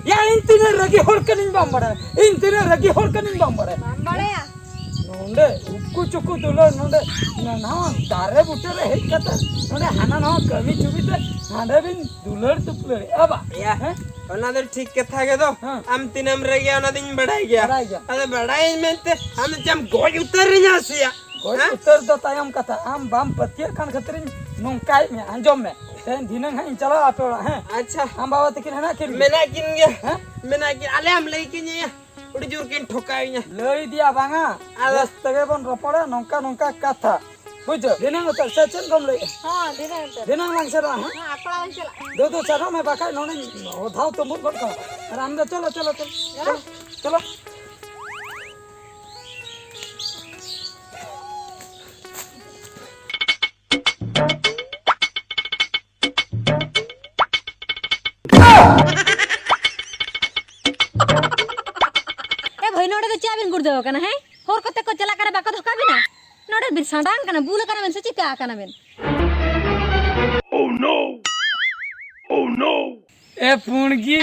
ᱭᱟ, ᱤᱧ ᱛᱤᱱᱟᱹᱜ ᱨᱟᱹᱜᱤ ᱦᱚᱲ ᱠᱟᱹᱱᱟᱹᱧ ᱵᱟᱢ ᱵᱟᱲᱟᱭᱟ? ᱤᱧ ᱛᱤᱱᱟᱹᱜ ᱨᱟᱹᱜᱤ ᱦᱚᱲ ᱠᱟᱹᱱᱟᱹᱧ ᱵᱟᱢ ᱵᱟᱲᱟᱭᱟ? ᱵᱟᱢ ᱵᱟᱲᱟᱭᱟ? ᱱᱚᱰᱮ ᱩᱠᱩ ᱪᱩᱠᱩ ᱫᱩᱞᱟᱹᱲ, ᱱᱚᱰᱮ ᱱᱟᱱᱟ ᱫᱟᱨᱮ ᱵᱩᱴᱟᱹ ᱨᱮ ᱦᱮᱡ ᱠᱟᱛᱮ ᱱᱚᱰᱮ ᱦᱟᱱᱟ ᱱᱟᱣᱟ ᱠᱟᱹᱢᱤ ᱪᱩᱵᱤ ᱛᱮ ᱦᱟᱸᱰᱮ ᱵᱤᱱ ᱫᱩᱞᱟᱹᱲ ᱫᱩᱯᱞᱟᱹᱲᱮᱜᱼᱟ ᱵᱟ? ᱭᱟ, ᱦᱮᱸ? ᱚᱱᱟ ᱫᱚ ᱴᱷᱤᱠ ᱠᱟᱛᱷᱟ ᱜᱮ ᱫᱚ᱾ ᱦᱮᱸ᱾ ᱟᱢ ᱛᱤᱱᱟᱹᱜ ᱮᱢ ᱨᱟᱹᱜᱤᱭᱟ, ᱚᱱᱟ ᱫᱚᱧ ᱵᱟᱲᱟᱭ ᱜᱮᱭᱟ᱾ ᱵᱟᱲᱟᱭ ᱜᱮᱭᱟ᱾ ᱟᱫᱚ ᱵᱟᱲᱟᱭᱟᱹᱧ ᱢᱮᱱᱛᱮ ᱟᱢ ᱫᱚ ᱪᱮᱫ ᱮᱢ ᱜᱚᱡ ᱩᱛᱟᱹᱨ ᱨᱤᱧᱟ ᱥᱮᱭᱟ? ᱜᱚᱡ ᱦᱮᱸ? ᱩᱛᱟᱹᱨ ᱫᱚ ᱛᱟᱭᱚᱢ ᱠᱟᱛᱷᱟ, ᱟᱢ ᱵᱟᱢ ᱯᱟᱹᱛᱭᱟᱹᱜ ᱠᱟᱱ ᱠᱷᱟᱹᱛᱤᱨᱤᱧ ᱱᱚᱝᱠᱟᱭᱮᱫ ᱢᱮᱭᱟ᱾ ᱟᱸᱡᱚᱢ ᱢᱮ, ᱛᱮᱦᱮᱧ ᱫᱷᱤᱱᱟᱹᱝ ᱦᱟᱸᱜ ᱤᱧ ᱪᱟᱞᱟᱜᱼᱟ ᱟᱯᱮ ᱚᱲᱟᱜ, ᱦᱮᱸ? ᱟᱪᱪᱷᱟ᱾ ᱟᱢ ᱵᱟᱵᱟ ᱛᱟᱹᱠᱤᱱ ᱦᱮᱱᱟᱜ ᱠᱤᱱ ᱜᱮᱭᱟ? ᱢᱮᱱᱟᱜ ᱠᱤᱱ ᱜᱮᱭᱟ᱾ ᱦᱮᱸ? ᱢᱮᱱᱟᱜ ᱠᱤᱱ, ᱟᱞᱮᱭᱟᱢ ᱞᱟᱹᱭ ᱠᱤᱧᱟᱹ, ᱟᱹᱰᱤ ᱡᱳᱨ ᱠᱤᱱ ᱴᱷᱚᱠᱟᱣᱤᱧᱟ᱾ ᱞᱟᱹᱭ ᱤᱫᱤᱭᱟ ᱵᱟᱝᱟ? ᱟᱫᱚ ᱵᱮᱥ ᱛᱮᱜᱮ ᱵᱚᱱ ᱨᱚᱯᱚᱲᱟ, ᱱᱚᱝᱠᱟ ᱱᱚᱝᱠᱟ ᱠᱟᱛᱷᱟ᱾ ᱵᱩᱡᱷᱟᱹᱣ? ᱫᱷᱤᱱᱟᱹᱝ ᱩᱛᱟᱹᱨ ᱥᱮ ᱪᱮᱫ ᱠᱚᱢ ᱞᱟᱹᱭᱮᱜᱼᱟ? ᱦᱚᱸ, ᱫᱷᱤᱱᱟᱹᱝ ᱩᱛᱟᱹᱨ᱾ ᱫᱷᱤᱱᱟᱹᱝ ᱞᱟᱝ ᱥᱮᱱᱚᱜᱼᱟ, ᱦᱮᱸ? ᱦᱮᱸ, ᱟᱠᱚ ᱚᱲᱟᱜ ᱞᱟᱝ ᱪᱟᱞᱟᱜᱼᱟ᱾ ᱫᱩᱫᱩ, ᱥᱮᱱᱚᱜ ᱢᱮ, ᱵᱟᱠᱷᱟᱡ ᱱᱚᱰᱮᱧ ᱚᱫᱷᱟᱣ ᱛᱩᱢᱵᱩᱫ ᱜᱚᱫ ᱠᱟᱢᱟ᱾ ᱟᱨ ᱟᱢ ᱫᱚ ᱪᱚᱞᱚ, ᱪᱚᱞᱚ, ᱪᱚᱞᱚ᱾ ᱪᱚᱞᱚ᱾ ᱪᱚᱞᱚ᱾ ᱩᱲᱫᱟᱹᱣ ᱠᱟᱱᱟ, ᱦᱮᱸ? ᱦᱚᱲ ᱠᱚᱛᱮ ᱠᱚ ᱪᱟᱞᱟᱜ ᱠᱟᱱᱟ, ᱵᱟᱠᱚ ᱫᱷᱚᱠᱟ ᱵᱤᱱᱟ? ᱱᱚᱰᱮ ᱵᱤᱱ ᱥᱟᱰᱟᱝ ᱠᱟᱱᱟ, ᱵᱩᱞ ᱠᱟᱱᱟ ᱵᱤᱱ ᱥᱮ ᱪᱤᱠᱟ ᱠᱟᱱᱟ ᱵᱤᱱ? ᱮ ᱯᱩᱬᱜᱤ,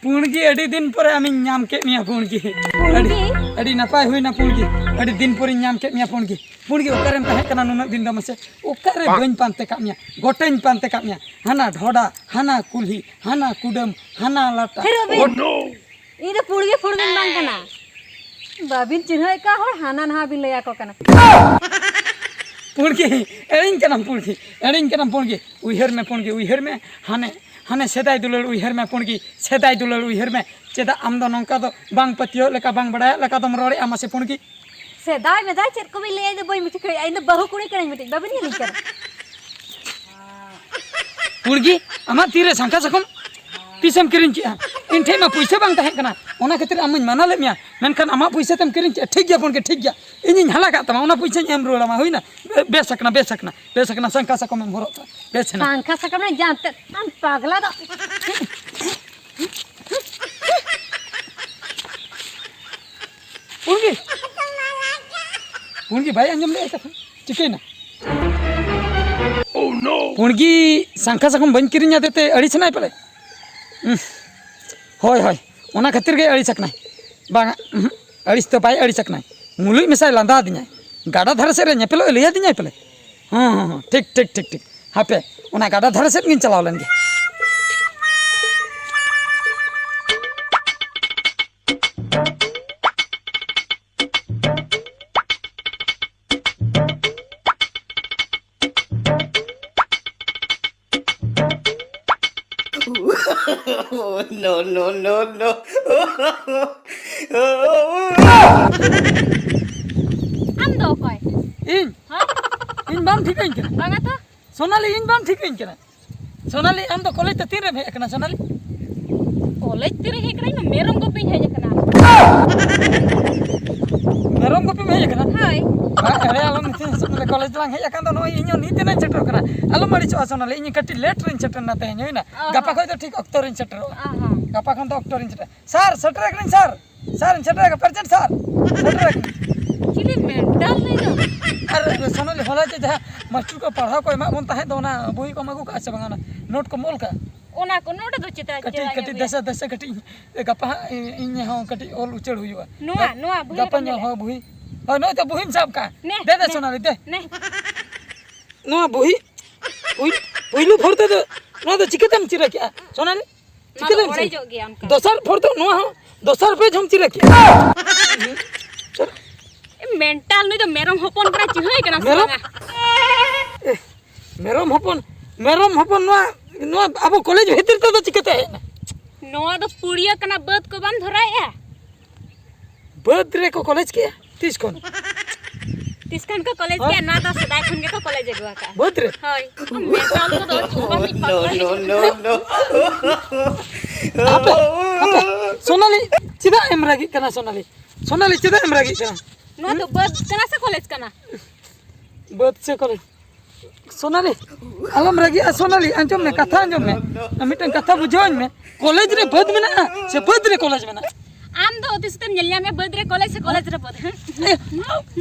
ᱯᱩᱬᱜᱤ, ᱟᱹᱰᱤ ᱫᱤᱱ ᱯᱚᱨᱮ ᱟᱢᱤᱧ ᱧᱟᱢ ᱠᱮᱫ ᱢᱮᱭᱟ ᱯᱩᱬᱜᱤ᱾ ᱟᱹᱰᱤ, ᱯᱩᱬᱜᱤ? ᱟᱹᱰᱤ ᱱᱟᱯᱟᱭ ᱦᱩᱭᱱᱟ ᱯᱩᱬᱜᱤ, ᱟᱹᱰᱤ ᱫᱤᱱ ᱯᱚᱨᱮᱧ ᱧᱟᱢ ᱠᱮᱫ ᱢᱮᱭᱟ ᱯᱩᱬᱜᱤ᱾ ᱯᱩᱬᱜᱤ, ᱚᱠᱟᱨᱮᱢ ᱛᱟᱦᱮᱸ ᱠᱟᱱᱟ ᱱᱩᱱᱟᱹᱜ ᱫᱤᱱ ᱫᱚ ᱢᱟᱥᱮ? ᱚᱠᱟᱨᱮ ᱵᱟᱹᱧ ᱯᱟᱱᱛᱮ ᱠᱟᱜ ᱢᱮᱭᱟ? ᱜᱚᱴᱟᱧ ᱯᱟᱱᱛᱮ ᱠᱟᱜ ᱢᱮᱭᱟ, ᱦᱟᱱᱟ ᱰᱷᱚᱰᱟ, ᱦᱟᱱᱟ ᱠᱩᱞᱦᱤ, ᱦᱟᱱᱟ ᱞᱟᱴᱟ᱾ ᱛᱷᱤᱨᱚᱜ ᱵᱤᱱ᱾ ᱤᱧ ᱫᱚ ᱯᱩᱬᱜᱤ ᱯᱩᱬ ᱵᱤᱱ ᱵᱟᱝ ᱠᱟᱱᱟ᱾ ᱵᱟᱵᱤᱱ ᱪᱤᱱᱦᱟᱹᱣᱮᱫ ᱠᱚᱣᱟ ᱦᱚᱲ, ᱦᱟᱱᱟ ᱱᱟᱣᱟ ᱵᱤᱱ ᱞᱟᱹᱭ ᱟᱠᱚ ᱠᱟᱱᱟ᱾ ᱯᱩᱬᱜᱤ, ᱮᱲᱮᱧ ᱠᱟᱱᱟᱢ ᱯᱩᱬᱜᱤ, ᱮᱲᱮᱧ ᱠᱟᱱᱟᱢ ᱯᱩᱬᱜᱤ᱾ ᱩᱭᱦᱟᱹᱨ ᱢᱮ ᱯᱩᱬᱜᱤ, ᱩᱭᱦᱟᱹᱨ ᱢᱮ᱾ ᱦᱟᱱᱮ, ᱦᱟᱱᱮ ᱥᱮᱫᱟᱭ ᱫᱩᱞᱟᱹᱲ ᱩᱭᱦᱟᱹᱨ ᱢᱮ ᱯᱩᱬᱜᱤ, ᱥᱮᱫᱟᱭ ᱫᱩᱞᱟᱹᱲ ᱩᱭᱦᱟᱹᱨ ᱢᱮ᱾ ᱪᱮᱫᱟᱜ ᱟᱢ ᱫᱚ ᱱᱚᱝᱠᱟ ᱫᱚ ᱵᱟᱝ ᱯᱟᱹᱛᱭᱟᱹᱣ ᱞᱮᱠᱟ, ᱵᱟᱝ ᱵᱟᱲᱟᱭᱟᱜ ᱞᱮᱠᱟ ᱫᱚᱢ ᱨᱚᱲᱮᱫᱼᱟ ᱢᱟᱥᱮ ᱯᱩᱬᱜᱤ? ᱥᱮᱫᱟᱭ ᱢᱮᱫᱟᱭ ᱪᱮᱫ ᱠᱚᱵᱤᱱ ᱞᱟᱹᱭᱟ, ᱤᱧ ᱫᱚ ᱵᱟᱹᱧ ᱴᱷᱤᱠᱟᱹᱭᱮᱫᱼᱟ, ᱤᱧ ᱫᱚ ᱵᱟᱹᱦᱩ ᱠᱩᱲᱤ ᱠᱟᱹᱱᱟᱹᱧ ᱢᱤᱫᱴᱤᱡ, ᱵᱟᱹᱵᱤᱱ ᱧᱮᱞᱤᱧ ᱠᱟᱱᱟ᱾ ᱯᱩᱬᱜᱤ, ᱟᱢᱟᱜ ᱛᱤᱨᱮ ᱥᱟᱝᱠᱷᱟ ᱥᱟᱠᱚᱢ ᱛᱤᱥᱮᱢ ᱠᱤᱨᱤᱧ ᱠᱮᱜᱼᱟ? ᱤᱧ ᱴᱷᱮᱡ ᱢᱟ ᱯᱩᱭᱥᱟᱹ ᱵᱟᱝ ᱛᱟᱦᱮᱸ ᱠᱟᱱᱟ, ᱚᱱᱟ ᱠᱷᱟᱹᱛᱤᱨ ᱟᱢ ᱢᱟᱧ ᱢᱟᱱᱟ ᱞᱮᱫ ᱢᱮᱭᱟ, ᱢᱮᱱᱠᱷᱟᱱ ᱟᱢᱟᱜ ᱯᱩᱭᱥᱟᱹ ᱛᱮᱢ ᱠᱤᱨᱤᱧ ᱠᱮᱜᱼᱟ᱾ ᱴᱷᱤᱠ ᱜᱮᱭᱟ ᱯᱩᱬᱜᱤ, ᱴᱷᱤᱠ ᱜᱮᱭᱟ, ᱤᱧᱤᱧ ᱦᱟᱞᱟ ᱠᱟᱜ ᱛᱟᱢᱟ, ᱚᱱᱟ ᱯᱩᱭᱥᱟᱹᱧ ᱮᱢ ᱨᱩᱣᱟᱹᱲ ᱟᱢᱟ᱾ ᱦᱩᱭᱱᱟ? ᱵᱮ-, ᱵᱮᱥ ᱟᱠᱟᱱᱟ, ᱵᱮᱥ ᱟᱠᱟᱱᱟ, ᱵᱮᱥ ᱟᱠᱟᱱᱟ, ᱥᱟᱝᱠᱷᱟ ᱥᱟᱠᱚᱢᱮᱢ ᱦᱚᱨᱚᱜ ᱠᱟᱜᱼᱟ, ᱵᱮᱥ ᱮᱱᱟ᱾ ᱥᱟᱝᱠᱷᱟ ᱥᱟᱠᱟᱢ ᱨᱮ ᱡᱟᱢ ᱛᱮᱫ, ᱟᱢ ᱯᱟᱜᱽᱞᱟ ᱫᱚ᱾ ᱯᱩᱬᱜᱤ, ᱯᱩᱬᱜᱤ ᱵᱟᱭ ᱟᱸᱡᱚᱢ ᱞᱮᱫᱼᱟ ᱠᱟᱛᱷᱟ, ᱪᱤᱠᱟᱹᱭᱮᱱᱟ? ᱯᱩᱬᱜᱤ, ᱥᱟᱝᱠᱷᱟ ᱥᱟᱠᱚᱢ ᱵᱟᱹᱧ ᱠᱤᱨᱤᱧ ᱟᱫᱮ ᱛᱮ ᱟᱹᱲᱤᱥ ᱮᱱᱟᱭ ᱯᱟᱞᱮ᱾ ᱩᱸᱦ, ᱦᱳᱭ, ᱦᱳᱭ, ᱚᱱᱟ ᱠᱷᱟᱹᱛᱤᱨ ᱜᱮ ᱟᱹᱲᱤᱥ ᱟᱠᱟᱱᱟᱭ᱾ ᱵᱟᱝᱟ, ᱩᱸᱦᱩ, ᱟᱹᱲᱤᱥ ᱫᱚ ᱵᱟᱭ ᱟᱹᱲᱤᱥ ᱟᱠᱟᱱᱟᱭ, ᱢᱩᱞᱩᱡ ᱢᱮᱥᱟᱭ ᱞᱟᱸᱫᱟ ᱟᱫᱤᱧᱟᱭ᱾ ᱜᱟᱰᱟ ᱫᱷᱟᱨᱮ ᱥᱮᱫ ᱨᱮ ᱧᱮᱯᱮᱞᱚᱜ ᱮ ᱞᱟᱹᱭ ᱟᱫᱤᱧᱟᱭ ᱯᱟᱞᱮ᱾ ᱦᱮᱸ, ᱦᱮᱸ, ᱦᱮᱸ, ᱴᱷᱤᱠ, ᱴᱷᱤᱠ, ᱴᱷᱤᱠ, ᱴᱷᱤᱠ᱾ ᱦᱟᱯᱮ, ᱚᱱᱟ ᱜᱟᱰᱟ ᱫᱷᱟᱨᱮ ᱥᱮᱫ ᱜᱤᱧ ᱪᱟᱞᱟᱣ ᱞᱮᱱ ᱜᱮ᱾ No, no, no, no. ᱟᱢ ᱫᱚ ᱚᱠᱚᱭ? ᱤᱧ? ᱦᱮᱸ? ᱤᱧ ᱵᱟᱢ ᱴᱷᱤᱠᱟᱹᱧ ᱠᱟᱱᱟ? ᱵᱟᱝᱟ ᱛᱚ᱾ ᱥᱳᱱᱟᱞᱤ, ᱤᱧ ᱵᱟᱢ ᱴᱷᱤᱠᱟᱹᱧ ᱠᱟᱱᱟ? ᱥᱳᱱᱟᱞᱤ, ᱟᱢ ᱫᱚ ᱠᱚᱞᱮᱡᱽ ᱛᱮ ᱛᱤᱱ ᱨᱮᱢ ᱦᱮᱡ ᱟᱠᱟᱱᱟ, ᱥᱳᱱᱟᱞᱤ? ᱠᱚᱞᱮᱡᱽ ᱛᱤᱨᱮ ᱦᱮᱡ ᱠᱟᱱᱟ? ᱤᱧ ᱢᱟ ᱢᱮᱨᱚᱢ ᱜᱩᱯᱤᱧ ᱦᱮᱡ ᱟᱠᱟᱱᱟ᱾ ᱢᱮᱨᱚᱢ ᱜᱩᱯᱤᱢ ᱦᱮᱡ ᱟᱠᱟᱱᱟ? ᱦᱳᱭ᱾ ᱵᱟᱝ, ᱮᱲᱮ ᱟᱞᱚᱢ ᱢᱤᱛᱟᱹᱧᱟ, ᱥᱳᱱᱟᱞᱤ, ᱠᱚᱞᱮᱡᱽ ᱫᱚᱞᱟᱝ ᱦᱮᱡ ᱟᱠᱟᱱ ᱫᱚ, ᱱᱚᱜᱼᱚᱭ ᱤᱧ ᱦᱚᱸ ᱱᱤᱛ ᱮᱱᱟᱧ ᱥᱮᱴᱮᱨᱚᱜ ᱠᱟᱱᱟ᱾ ᱟᱞᱚᱢ ᱟᱹᱲᱤᱥᱚᱜᱼᱟ, ᱥᱳᱱᱟᱞᱤ, ᱤᱧ ᱠᱟᱹᱴᱤᱡ ᱞᱮᱴ ᱨᱤᱧ ᱥᱮᱴᱮᱨ ᱮᱱᱟ ᱛᱮᱦᱮᱧ, ᱦᱩᱭᱱᱟ? ᱚ ᱦᱚᱸ᱾ ᱜᱟᱯᱟ ᱠᱷᱚᱡ ᱫᱚ ᱴᱷᱤᱠ ᱚᱠᱛᱚ ᱨᱤᱧ ᱥᱮᱴᱮᱨᱚᱜᱼᱟ᱾ ᱚ ᱦᱚᱸ᱾ ᱜᱟᱯᱟ ᱠᱷᱚᱱ ᱫᱚ ᱚᱠᱛᱚ ᱨᱤᱧ ᱥᱮᱴᱮᱨ᱾ ᱥᱟᱨ, ᱥᱮᱴᱮᱨ ᱟᱠᱟᱱᱟᱹᱧ, ᱥᱟᱨ᱾ ᱥᱟᱨ, ᱥᱮᱴᱮᱨ ᱟᱠᱟᱱᱟ, ᱯᱨᱮᱡᱮᱱᱴ ᱥᱟᱨ᱾ ᱥᱮᱴᱮᱨ ᱟᱠᱟᱱᱟ᱾ ᱪᱤᱞᱤ ᱢᱮᱱᱴᱟᱞ ᱱᱩᱭ ᱫᱚ? ᱟᱨ ᱥᱳᱱᱟᱞᱤ, ᱦᱚᱞᱟ ᱡᱮ ᱡᱟᱦᱟᱸ ᱢᱟᱥᱴᱟᱨ ᱠᱚ ᱯᱟᱲᱦᱟᱣ ᱠᱚ ᱮᱢᱟᱜ ᱵᱚᱱ ᱛᱟᱦᱮᱸᱫ ᱫᱚ, ᱚᱱᱟ ᱵᱳᱭ ᱠᱚᱢ ᱟᱹᱜᱩ ᱠᱟᱜᱼᱟ ᱥᱮ ᱵᱟᱝᱟ? ᱚᱱᱟ ᱱᱳᱴ ᱠᱚᱢ ᱚᱞ ᱠᱟᱜᱼᱟ? ᱚᱱᱟ ᱠᱚ ᱱᱳᱴ ᱫᱚ ᱪᱮᱫᱟᱜ, ᱠᱟᱹᱴᱤᱡ, ᱪᱮᱫᱟᱜ ᱠᱟᱹᱴᱤᱡ ᱧᱟᱢᱮᱭᱟ? ᱫᱮᱥᱮ, ᱫᱮᱥᱮ ᱠᱟᱹᱴᱤᱡ, ᱜᱟᱯᱟ ᱦᱟᱸᱜ ᱤᱧ ᱦᱚᱸ ᱠᱟᱹᱴᱤᱡ ᱚᱞ ᱩᱪᱟᱹᱲ ᱦᱩᱭᱩᱜᱼᱟ᱾ ᱱᱚᱣᱟ, ᱱᱚᱣᱟ ᱵᱳᱭ ᱜᱟᱯᱟ ᱨᱮᱫᱚ ᱧᱚᱜ ᱢᱮᱱᱟᱜᱼᱟ᱾ ᱦᱚᱸ ᱵᱳᱭ᱾ ᱦᱳᱭ, ᱱᱚᱜᱼᱚᱭ ᱛᱚ ᱵᱳᱭᱮᱢ ᱥᱟᱵ ᱠᱟᱜᱼᱟ᱾ ᱱᱮ, ᱫᱮ, ᱫᱮ, ᱱᱮ᱾ ᱥᱳᱱᱟᱞᱤ, ᱫᱮ᱾ ᱱᱮ᱾ ᱱᱚᱣᱟ ᱵᱳᱭ, ᱯᱩᱭ-, ᱯᱩᱭᱞᱩ ᱵᱷᱳᱨ ᱛᱮᱫᱚ ᱱᱚᱣᱟ ᱫᱚ ᱪᱤᱠᱟᱹᱛᱮᱢ ᱪᱤᱨᱟᱹ ᱠᱮᱜᱼᱟ, ᱥᱳᱱᱟᱞᱤ? ᱱᱚᱣᱟ ᱫᱚ ᱪᱤᱠᱟᱹᱛᱮᱢ ᱪᱤᱨᱟᱹ? ᱚᱲᱮᱡᱚᱜ ᱜᱮᱭᱟ ᱚᱱᱠᱟ᱾ ᱫᱚᱥᱟᱨ ᱵᱷᱳᱨ ᱫᱚ ᱱᱚᱣᱟ ᱦᱚᱸ, ᱫᱚᱥᱟᱨ ᱯᱮᱡᱽ ᱦᱚᱸᱢ ᱪᱤᱨᱟᱹ ᱠᱮᱜᱼᱟ᱾ ᱮ, ᱢᱮᱱᱴᱟᱞ ᱱᱩᱭ ᱫᱚ ᱢᱮᱨᱚᱢ ᱦᱚᱯᱚᱱ ᱠᱟᱱᱟᱭ, ᱪᱤᱱᱦᱟᱹᱣᱮ ᱠᱟᱱᱟᱢ ᱥᱮ ᱢᱮᱨᱚᱢ? ᱵᱟᱝᱟ? ᱮ, ᱢᱮᱨᱚᱢ ᱦᱚᱯᱚᱱ, ᱢᱮᱨᱚᱢ ᱦᱚᱯᱚᱱ ᱱᱚᱣᱟ, ᱱᱚᱣᱟ ᱟᱵᱚ ᱠᱚᱞᱮᱡᱽ ᱵᱷᱤᱛᱤᱨ ᱛᱮᱫᱚ ᱪᱤᱠᱟᱹᱛᱮ ᱦᱮᱡ ᱮᱱᱟ? ᱱᱚᱣᱟ ᱫᱚ ᱯᱩᱲᱤᱭᱟᱹ ᱠᱟᱱᱟ, ᱵᱟᱹᱫᱽ ᱠᱚ ᱵᱟᱢ ᱫᱷᱚᱨᱟᱭᱮᱜᱼᱟ? ᱵᱟᱹᱫᱽ ᱨᱮᱠᱚ ᱠᱚᱞᱮᱡᱽ ᱠᱮᱜᱼᱟ? ᱛᱤᱥ ᱠᱷᱚᱱ? ᱛᱤᱥ ᱠᱷᱚᱱ ᱠᱚ ᱠᱚᱞᱮᱡᱽ ᱦᱮᱸ? ᱠᱮᱜᱼᱟ? ᱱᱚᱣᱟ ᱫᱚ ᱥᱮᱫᱟᱭ ᱠᱷᱚᱱ ᱜᱮᱠᱚ ᱠᱚᱞᱮᱡᱽ ᱟᱹᱜᱩ ᱟᱠᱟᱜᱼᱟ᱾ ᱵᱟᱹᱫᱽ ᱨᱮ? ᱦᱳᱭ᱾ ᱢᱮᱱᱴᱟᱞ ᱠᱚᱫᱚ ᱪᱩᱯ ᱵᱟᱝ ᱢᱤᱫ ᱯᱟᱠ ᱠᱚᱨᱮ ᱦᱤᱡᱩᱜ ᱠᱟᱱᱟ᱾ ᱦᱟᱯᱮ, ᱦᱟᱯᱮ, ᱥᱳᱱᱟᱞᱤ, ᱪᱮᱫᱟᱜ ᱮᱢ ᱨᱟᱹᱜᱤᱜ ᱠᱟᱱᱟ ᱥᱳᱱᱟᱞᱤ? ᱥᱳᱱᱟᱞᱤ, ᱪᱮᱫᱟᱜ ᱮᱢ ᱨᱟᱹᱜᱤᱜ ᱠᱟᱱᱟ? ᱱᱚᱣᱟ ᱫᱚ ᱵᱟᱹᱫᱽ ᱠᱟᱱᱟ ᱥᱮ ᱠᱚᱞᱮᱡᱽ ᱠᱟᱱᱟ? ᱵᱟᱹᱫᱽ ᱥᱮ ᱠᱚᱞᱮᱡᱽ? ᱥᱳᱱᱟᱞᱤ, ᱟᱞᱚᱢ ᱨᱟᱹᱜᱤᱜᱼᱟ ᱥᱳᱱᱟᱞᱤ, ᱟᱸᱡᱚᱢ ᱢᱮ, ᱠᱟᱛᱷᱟ ᱟᱸᱡᱚᱢ ᱢᱮ᱾ ᱟᱨ ᱢᱤᱫᱴᱟᱝ ᱠᱟᱛᱷᱟ ᱵᱩᱡᱷᱟᱹᱣᱟᱹᱧ ᱢᱮ, ᱠᱚᱞᱮᱡᱽ ᱨᱮ ᱵᱟᱹᱫᱽ ᱢᱮᱱᱟᱜᱼᱟ ᱥᱮ ᱵᱟᱹᱫᱽ ᱨᱮ ᱠᱚᱞᱮᱡᱽ ᱢᱮᱱᱟᱜᱼᱟ? ᱟᱢ ᱫᱚ ᱛᱤᱥ ᱛᱮᱢ ᱧᱮᱞ ᱧᱟᱢᱮᱭᱟ ᱵᱟᱹᱫᱽ ᱨᱮ ᱠᱚᱞᱮᱡᱽ ᱥᱮ ᱠᱚᱞᱮᱡᱽ ᱨᱮ ᱵᱟᱹᱫᱽ? ᱦᱮᱸ? ᱮ,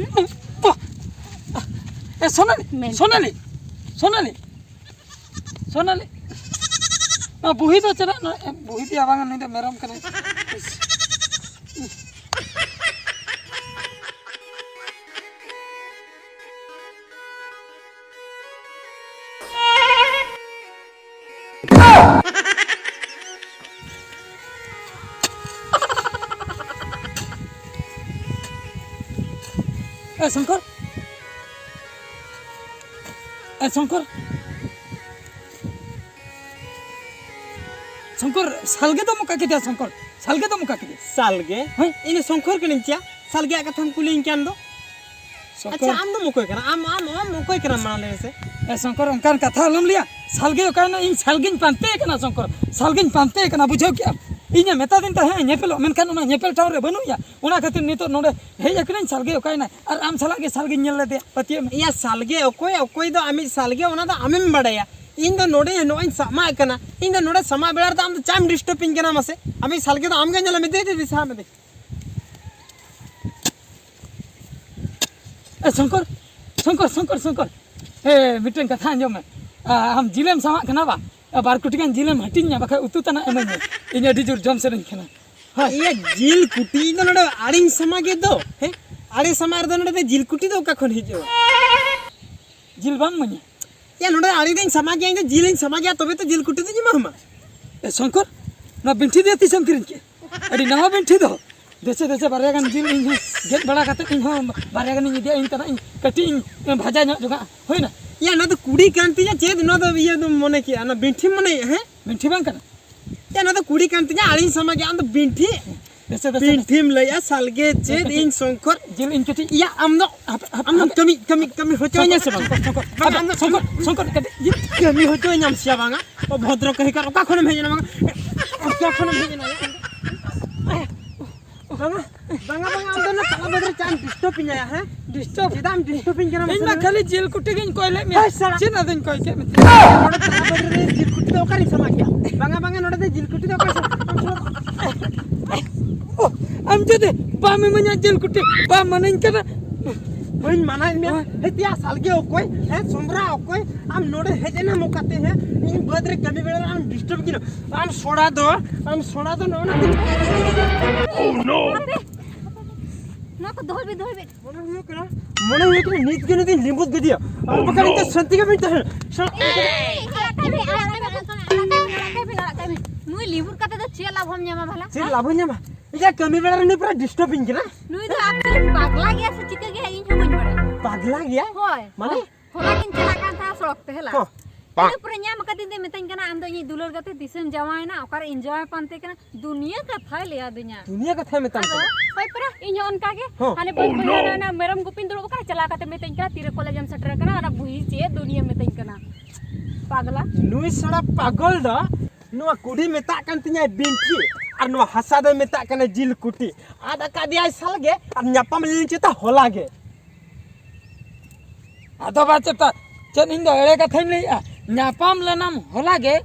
ᱯᱚ-, ᱮ, ᱥᱳᱱᱟᱞᱤ, ᱢᱮᱱ᱾ ᱥᱳᱱᱟᱞᱤ, ᱥᱳᱱᱟᱞᱤ, ᱥᱳᱱᱟᱞᱤ, ᱱᱚᱣᱟ ᱵᱩᱦᱤ ᱫᱚ ᱪᱮᱫᱟᱜ ᱱᱚᱣᱟ, ᱮ, ᱵᱩᱦᱤ ᱛᱮᱭᱟ ᱵᱟᱝ, ᱱᱩᱭ ᱫᱚ ᱢᱮᱨᱚᱢ ᱠᱟᱱᱟᱭ᱾ ᱮ ᱥᱚᱝᱠᱚᱨ, ᱮ ᱥᱚᱝᱠᱚᱨ, ᱥᱚᱝᱠᱚᱨ, ᱥᱟᱞᱜᱮ ᱫᱚᱢ ᱚᱠᱟ ᱠᱮᱫᱮᱭᱟ ᱥᱚᱝᱠᱚᱨ? ᱥᱟᱞᱜᱮ ᱫᱚᱢ ᱚᱠᱟ ᱠᱮᱫᱮᱭᱟ? ᱥᱟᱞᱜᱮ? ᱦᱮᱸ? ᱤᱧ ᱫᱚ ᱥᱚᱝᱠᱚᱨ ᱠᱟᱹᱱᱟᱹᱧ ᱪᱮᱭᱟ? ᱥᱟᱞᱜᱮᱭᱟᱜ ᱠᱟᱛᱷᱟᱢ ᱠᱩᱞᱤᱧ ᱠᱟᱱ ᱫᱚ? ᱥᱚᱝᱠᱚᱨ᱾ ᱟᱪᱪᱷᱟ, ᱟᱢ ᱫᱚᱢ ᱚᱠᱚᱭ ᱠᱟᱱᱟ? ᱟᱢ, ᱟᱢ, ᱟᱢ ᱚᱠᱚᱭ ᱠᱟᱱᱟᱢ ᱢᱟᱲᱟᱝ ᱞᱟᱹᱭ ᱢᱮᱥᱮ? ᱮ ᱥᱚᱝᱠᱚᱨ, ᱚᱱᱠᱟᱱ ᱠᱟᱛᱷᱟ ᱟᱞᱚᱢ ᱞᱟᱹᱭᱟ᱾ ᱤᱧ ᱥᱟᱞᱜᱮᱧ ᱯᱟᱱᱛᱮ ᱠᱟᱱᱟ ᱥᱚᱝᱠᱚᱨ, ᱥᱟᱞᱜᱮᱧ ᱯᱟᱱᱛᱮ ᱠᱟᱱᱟ, ᱵᱩᱡᱷᱟᱹᱣ ᱠᱮᱜᱼᱟᱢ? ᱤᱧᱮ ᱢᱮᱛᱟ ᱫᱤᱧ ᱛᱟᱦᱮᱸᱫ ᱧᱮᱯᱮᱞᱚᱜ, ᱢᱮᱱᱠᱷᱟᱱ ᱚᱱᱟ ᱧᱮᱯᱮᱞ ᱴᱷᱟᱶ ᱨᱮ ᱵᱟᱹᱱᱩᱜ ᱮᱭᱟ᱾ ᱚᱱᱟ ᱠᱷᱟᱹᱛᱤᱨ ᱱᱤᱛᱚᱜ ᱱᱚᱰᱮ ᱦᱮᱡ ᱟᱠᱟᱱᱟᱹᱧ, ᱥᱟᱞᱜᱮ ᱚᱠᱟᱭᱮᱱᱟᱭ? ᱟᱨ ᱟᱢ ᱥᱟᱞᱟᱜ ᱜᱮ ᱥᱟᱞᱜᱮᱧ ᱧᱮᱞ ᱞᱮᱫᱮᱭᱟ, ᱯᱟᱹᱛᱭᱟᱹᱣ ᱢᱮ᱾ ᱮᱭᱟ, ᱥᱟᱞᱜᱮ ᱚᱠᱚᱭ, ᱚᱠᱚᱭ ᱫᱚ ᱟᱢᱤᱡ ᱥᱟᱞᱜᱮ, ᱚᱱᱟ ᱫᱚ ᱟᱢᱮᱢ ᱵᱟᱲᱟᱭᱟ᱾ ᱤᱧ ᱫᱚ ᱱᱚᱰᱮ ᱱᱚᱜᱼᱚᱭ ᱤᱧ ᱥᱟᱢᱟᱜ ᱠᱟᱱᱟ᱾ ᱤᱧ ᱫᱚ ᱱᱚᱰᱮ ᱥᱟᱢᱟᱜ ᱵᱮᱲᱟ ᱨᱮᱫᱚ ᱟᱢ ᱫᱚ ᱪᱟᱢ ᱰᱤᱥᱴᱟᱵᱤᱧ ᱠᱟᱱᱟ ᱢᱟᱥᱮ? ᱟᱢᱤᱡ ᱥᱟᱞᱜᱮ ᱫᱚ ᱟᱢ ᱜᱮ ᱧᱮᱞ ᱢᱮ, ᱫᱮ, ᱫᱮ, ᱫᱮ, ᱥᱟᱦᱟ ᱢᱮ, ᱫᱮ᱾ ᱮ ᱥᱚᱝᱠᱚᱨ, ᱥᱚᱝᱠᱚᱨ, ᱥᱚᱝᱠᱚᱨ, ᱥᱚᱝᱠᱚᱨ, ᱮ, ᱢᱤᱫᱴᱮᱱ ᱠᱟᱛᱷᱟ ᱟᱸᱡᱚᱢ ᱢᱮ᱾ ᱟ, ᱟᱢ ᱡᱤᱞᱮᱢ ᱥᱟᱢᱟᱜ ᱠᱟᱱᱟ ᱵᱟᱝ? ᱟ, ᱵᱟᱨ ᱠᱩᱴᱤ ᱜᱟᱱ ᱡᱤᱞᱮᱢ ᱦᱟᱹᱴᱤᱧ ᱧᱟ, ᱵᱟᱠᱷᱟᱡ ᱩᱛᱩ ᱛᱟᱱᱟᱜ ᱤᱢᱟᱹᱧ ᱢᱮ᱾ ᱤᱧ ᱟᱹᱰᱤ ᱡᱳᱨ ᱡᱚᱢ ᱥᱟᱱᱟᱧ ᱠᱟᱱᱟ᱾ ᱦᱳᱭ᱾ ᱤᱭᱟᱹ, ᱡᱤᱞ ᱠᱩᱴᱤ ᱫᱚ ᱱᱚᱰᱮ ᱟᱲᱮᱧ ᱥᱟᱢᱟᱜᱮ ᱫᱚ, ᱦᱮᱸ? ᱟᱲᱮ ᱥᱟᱢᱟᱜ ᱨᱮᱫᱚ ᱱᱚᱰᱮ ᱫᱚ ᱡᱤᱞ ᱠᱩᱴᱤ ᱫᱚ ᱚᱠᱟ ᱠᱷᱚᱱ ᱦᱤᱡᱩᱜᱼᱟ? ᱡᱤᱞ ᱵᱟᱢ ᱤᱢᱟᱹᱧᱟ? ᱭᱟ, ᱱᱚᱰᱮ ᱟᱲᱮ ᱫᱚᱧ ᱥᱟᱢᱟᱜ ᱜᱮᱭᱟ, ᱤᱧ ᱫᱚ ᱡᱤᱞᱤᱧ ᱥᱟᱢᱟᱜ ᱜᱮᱭᱟ, ᱛᱚᱵᱮ ᱛᱚ ᱡᱤᱞ ᱠᱩᱴᱤ ᱫᱚᱧ ᱮᱢᱟᱢᱟ᱾ ᱮ ᱥᱚᱝᱠᱚᱨ, ᱱᱚᱣᱟ ᱵᱤᱱᱴᱷᱤ ᱫᱚ ᱛᱤᱥᱮᱢ ᱠᱤᱨᱤᱧ ᱠᱮᱫ? ᱟᱹᱰᱤ ᱱᱟᱣᱟ ᱵᱤᱱᱴᱷᱤ ᱫᱚ᱾ ᱫᱮᱥᱮ, ᱫᱮᱥᱮ, ᱵᱟᱨᱭᱟ ᱜᱟᱱ ᱡᱤᱞ ᱤᱧ ᱦᱚᱸ ᱜᱮᱫ ᱵᱟᱲᱟ ᱠᱟᱛᱮ ᱤᱧ ᱦᱚᱸ ᱵᱟᱨᱭᱟ ᱜᱟᱱᱤᱧ ᱤᱫᱤᱭᱟ, ᱤᱧ ᱛᱟᱱᱟᱜ ᱤᱧ ᱠᱟᱹᱴᱤᱡ ᱤᱧ ᱵᱷᱟᱡᱟ ᱧᱚᱜ ᱡᱚᱝᱟᱜᱼᱟ᱾ ᱦᱩᱭᱱᱟ? ᱭᱟ, ᱱᱚᱣᱟ ᱫᱚ ᱠᱩᱲᱤ ᱠᱟᱱ ᱛᱤᱧᱟ, ᱪᱮᱫ ᱱᱚᱣᱟ ᱫᱚ ᱤᱭᱟᱹ ᱫᱚᱢ ᱢᱚᱱᱮ ᱠᱮᱜᱼᱟ? ᱱᱚᱣᱟ ᱵᱤᱱᱴᱷᱤᱢ ᱢᱚᱱᱮᱭᱮᱜᱼᱟ, ᱦᱮᱸ? ᱵᱤᱱᱴᱷᱤ ᱵᱟᱝ ᱠᱟᱱᱟ? ᱭᱟ, ᱱᱚᱣᱟ ᱫᱚ ᱠᱩᱲᱤ ᱠᱟᱱ ᱛᱤᱧᱟ, ᱟᱲᱮᱧ ᱥᱟᱢᱟᱜ ᱜᱮᱭᱟ, ᱟᱢ ᱫᱚ ᱵᱤᱱᱴᱷᱤ? ᱫᱮᱥᱮ, ᱫᱮᱥᱮ, ᱫᱮᱥᱮ᱾ ᱵᱤᱱᱴᱷᱤᱢ ᱞᱟᱹᱭᱟ, ᱥᱟᱞᱜᱮ ᱪᱮᱫ ᱠᱟᱹᱴᱤᱡ ᱤᱧ ᱥᱚᱝᱠᱚᱨ? ᱡᱤᱞ ᱤᱧ ᱠᱟᱹᱴᱤᱡ᱾ ᱭᱟ, ᱟᱢ ᱫᱚ ᱦᱟᱯᱮ, ᱦᱟᱯᱮ, ᱠᱟᱹᱢᱤ, ᱠᱟᱹᱢᱤ, ᱠᱟᱹᱢᱤ ᱦᱚᱪᱚᱧᱟ ᱥᱮ ᱵᱟᱝ? ᱥᱚᱝᱠᱚᱨ, ᱥᱚᱝᱠᱚᱨ, ᱵᱟᱝ, ᱟᱢ ᱫᱚ ᱥᱚᱝᱠᱚᱨ, ᱥᱚᱝᱠᱚᱨ, ᱠᱟᱹᱴᱤᱡ ᱡᱤᱞ ᱠᱟᱹᱢᱤ ᱦᱚᱪᱚᱧᱟᱢ ᱥᱮ ᱵᱟᱝᱟ? ᱚ, ᱵᱷᱚᱫᱨᱚ ᱠᱟᱹᱦᱤᱠᱟᱨ, ᱚᱠᱟ ᱠᱷᱚᱱᱮᱢ ᱦᱮᱡ ᱮᱱᱟ ᱵᱟᱝᱟ? ᱚᱠᱟ ᱠᱷᱚᱱᱮᱢ ᱦᱮᱡ ᱮᱱᱟ? ᱵᱟᱝᱟ, ᱵᱟᱝᱟ, ᱵᱟᱝᱟ, ᱟᱢ ᱫᱚ ᱚᱱᱟ ᱛᱟᱞᱟ ᱵᱟᱹᱫᱽ ᱨᱮ ᱪᱟᱜ ᱮᱢ disturb ᱤᱧᱟ, ᱦᱮᱸ? Disturb? ᱪᱮᱫᱟᱜ ᱮᱢ disturb ᱤᱧ ᱠᱟᱱᱟ ᱤᱧ ᱢᱟᱥᱮ ᱢᱟ ᱞᱟᱹᱭ ᱢᱮ? ᱠᱷᱟᱹᱞᱤ ᱡᱤᱞ ᱠᱩᱴᱤ ᱜᱤᱧ ᱠᱚᱭ ᱞᱮᱫ ᱢᱮᱭᱟ᱾ ᱦᱮᱸ, ᱥᱟᱞᱟ᱾ ᱪᱮᱫ ᱟᱫᱚᱧ ᱠᱚᱭ ᱠᱮᱫ ᱢᱮᱛᱮ? ᱱᱚᱰᱮ ᱛᱟᱞᱟ ᱵᱟᱹᱫᱽ ᱨᱮ ᱡᱤᱞ ᱠᱩᱴᱤ ᱫᱚ ᱚᱠᱟᱨᱤᱧ ᱥᱟᱢᱟᱜ ᱜᱮᱭᱟ? ᱵᱟᱝᱟ, ᱵᱟᱝᱟ, ᱱᱚᱰᱮ ᱫᱚ ᱡᱤᱞ ᱠᱩᱴᱤ ᱫᱚ ᱚᱠᱟᱨᱤᱧ ᱥᱟᱢᱟᱜ? ᱳ, ᱟᱢ ᱡᱩᱫᱤ ᱵᱟᱢ ᱤᱢᱟᱹᱧᱟ ᱡᱤᱞ ᱠᱩᱴᱤ, ᱵᱟᱢ ᱢᱟᱱᱟᱧ ᱠᱟᱱᱟ᱾ ᱵᱟᱹᱧ ᱢᱟᱱᱟᱭᱮᱫ ᱢᱮᱭᱟ᱾ ᱦᱳᱭ᱾ ᱦᱮᱸ, ᱛᱮᱭᱟ ᱥᱟᱞᱜᱮ ᱚᱠᱚᱭ? ᱦᱮᱸ, ᱥᱚᱢᱨᱟ ᱚᱠᱚᱭ? ᱟᱢ ᱱᱚᱰᱮ ᱦᱮᱡ ᱮᱱᱟᱢ ᱚᱠᱟᱛᱮ? ᱦᱮᱸ, ᱤᱧ ᱵᱟᱹᱫᱽ ᱨᱮ ᱠᱟᱹᱢᱤ ᱵᱮᱲᱟ ᱨᱮ ᱟᱢ disturb ᱠᱤᱧᱟ᱾ ᱟᱢ ᱥᱚᱲᱟ ᱫᱚ, ᱟᱢ ᱥᱚᱲᱟ ᱫᱚ ᱱᱚᱜᱼᱚ ᱱᱚᱣᱟ ᱠᱚ ᱫᱚᱦᱚᱭ ᱵᱤᱱ, ᱫᱚᱦᱚᱭ ᱵᱤᱱ᱾ ᱢᱚᱱᱮ ᱦᱩᱭᱩᱜ ᱠᱟᱱᱟ, ᱢᱚᱱᱮ ᱦᱩᱭᱩᱜ ᱠᱟᱱᱟ ᱱᱤᱛ ᱜᱮ ᱱᱩᱭ ᱫᱚᱧ ᱞᱤᱵᱩᱫ ᱜᱮᱫᱮᱭᱟ᱾ ᱟᱨ ᱵᱟᱠᱷᱟᱱ ᱤᱧ ᱫᱚ ᱥᱟᱱᱛᱤ ᱜᱮ ᱵᱟᱹᱧ ᱛᱟᱦᱮᱱᱟ᱾ ᱥᱟᱞᱟ, ᱟᱲᱟᱜ ᱠᱟᱭ ᱵᱤᱱ, ᱟᱲᱟᱜ ᱠᱟᱭ ᱵᱤᱱ, ᱟᱲᱟᱜ ᱠᱟᱭ ᱵᱤᱱ, ᱟᱲᱟᱜ ᱠᱟᱭ ᱵᱤᱱ᱾ ᱱᱩᱭ ᱞᱤᱵᱩᱨ ᱠᱟᱛᱮ ᱫᱚ ᱪᱮᱫ ᱞᱟᱵᱷ ᱦᱚᱸᱢ ᱧᱟᱢᱟ ᱵᱷᱟᱞᱟ? ᱪᱮᱫ ᱞᱟᱵᱷ ᱦᱚᱸᱧ ᱧᱟᱢᱟ? ᱤᱧᱟᱹᱜ ᱠᱟᱹᱢᱤ ᱵᱮᱲᱟ ᱨᱮ ᱱᱩᱭ ᱯᱩᱨᱟᱹ disturb ᱤᱧ ᱠᱟᱱᱟ᱾ ᱱᱩᱭ ᱫᱚ actually ᱯᱟᱜᱽᱞᱟ ᱜᱮᱭᱟ ᱥᱮ ᱪᱤᱠᱟᱹ ᱜᱮᱭᱟ ᱤᱧ ᱦᱚᱸ ᱵᱟᱹᱧ ᱵᱟᱲᱟᱭᱟ᱾ ᱯᱟᱜᱽᱞᱟ ᱜᱮᱭᱟ? ᱦᱳᱭ᱾ ᱢᱟᱱᱮ? ᱦᱚᱞᱟ ᱜᱤᱧ ᱪᱟᱞᱟᱜ ᱠᱟᱱ ᱛᱟᱦᱮᱸᱫ ᱥᱚᱲᱚᱠ ᱛᱮ, ᱦᱮᱞᱟ᱾ ᱦᱚᱸ᱾ ᱤᱱᱟᱹ ᱯᱚᱨᱮ ᱧᱟᱢ ᱟᱠᱟᱫᱤᱧ ᱛᱮ ᱢᱤᱛᱟᱹᱧ ᱠᱟᱱᱟ, "ᱟᱢ ᱫᱚ ᱤᱧᱤᱡ ᱫᱩᱞᱟᱹᱲ ᱜᱟᱛᱮ ᱛᱤᱥᱮᱢ ᱡᱟᱶᱟᱭᱮᱱᱟ? ᱚᱠᱟᱨᱮ enjoy ᱯᱟᱱᱛᱮ ᱠᱟᱱᱟ?" ᱫᱩᱱᱤᱭᱟᱹ ᱠᱟᱛᱷᱟᱭ ᱞᱟᱹᱭ ᱟᱹᱫᱤᱧᱟ᱾ ᱫᱩᱱᱤᱭᱟᱹ ᱠᱟᱛᱷᱟᱭ ᱢᱮᱛᱟᱢ ᱟᱫᱚ ᱠᱟᱱᱟ? ᱦᱳᱭ ᱯᱮᱨᱟ, ᱤᱧ ᱦᱚᱸ ᱚᱱᱠᱟ ᱜᱮ᱾ ᱦᱚᱸ᱾ ᱦᱟᱱᱮ ᱵᱟᱹᱫᱽ ᱵᱟᱹᱭᱦᱟᱹᱲ ᱨᱮ ᱚᱱᱟ ᱢᱮᱨᱚᱢ ᱜᱩᱯᱤᱧ ᱫᱩᱲᱩᱵ ᱟᱠᱟᱱᱟ, ᱪᱟᱞᱟᱣ ᱠᱟᱛᱮ ᱢᱤᱛᱟᱹᱧ ᱠᱟᱱᱟ, "ᱛᱤᱨᱮ ᱠᱚᱞᱮᱡᱽ ᱮᱢ ᱥᱮᱴᱮᱨ ᱟᱠᱟᱱᱟ?" ᱚᱱᱟ ᱵᱩᱦᱤ ᱪᱮᱫ ᱫᱩᱱᱤᱭᱟᱹ ᱢᱤᱛᱟᱹᱧ ᱠᱟᱱᱟ᱾ ᱯᱟᱜᱽᱞᱟ᱾ ᱱᱩᱭ ᱥᱟᱲᱟ ᱯᱟᱜᱚᱞ ᱫᱚ ᱱᱚᱣᱟ ᱠᱩᱰᱤ ᱢᱮᱛᱟᱜ ᱠᱟᱱ ᱛᱤᱧᱟᱭ ᱵᱤᱱᱴᱷᱤ, ᱟᱨ ᱱᱚᱣᱟ ᱦᱟᱥᱟ ᱫᱚᱭ ᱢᱮᱛᱟᱜ ᱠᱟᱱᱟ ᱡᱤᱞ ᱠᱩᱴᱤ᱾ ᱟᱫ ᱟᱠᱟᱫᱮᱭᱟᱭ ᱥᱟᱞ ᱜᱮ, ᱟᱨ ᱧᱟᱯᱟᱢ ᱞᱮᱱ ᱪᱮᱛᱟ ᱦᱚᱞᱟ ᱜᱮ᱾ ᱟᱫᱚ ᱵᱟ ᱪᱮᱛᱟ, ᱪᱮᱫ ᱤᱧ ᱫᱚ ᱮᱲᱮ ᱠᱟᱛᱷᱟᱧ ᱞᱟᱹᱭᱮᱜᱼᱟ? ᱧᱟᱯᱟᱢ ᱞᱮᱱᱟᱢ ᱦᱚᱞᱟ ᱜᱮ,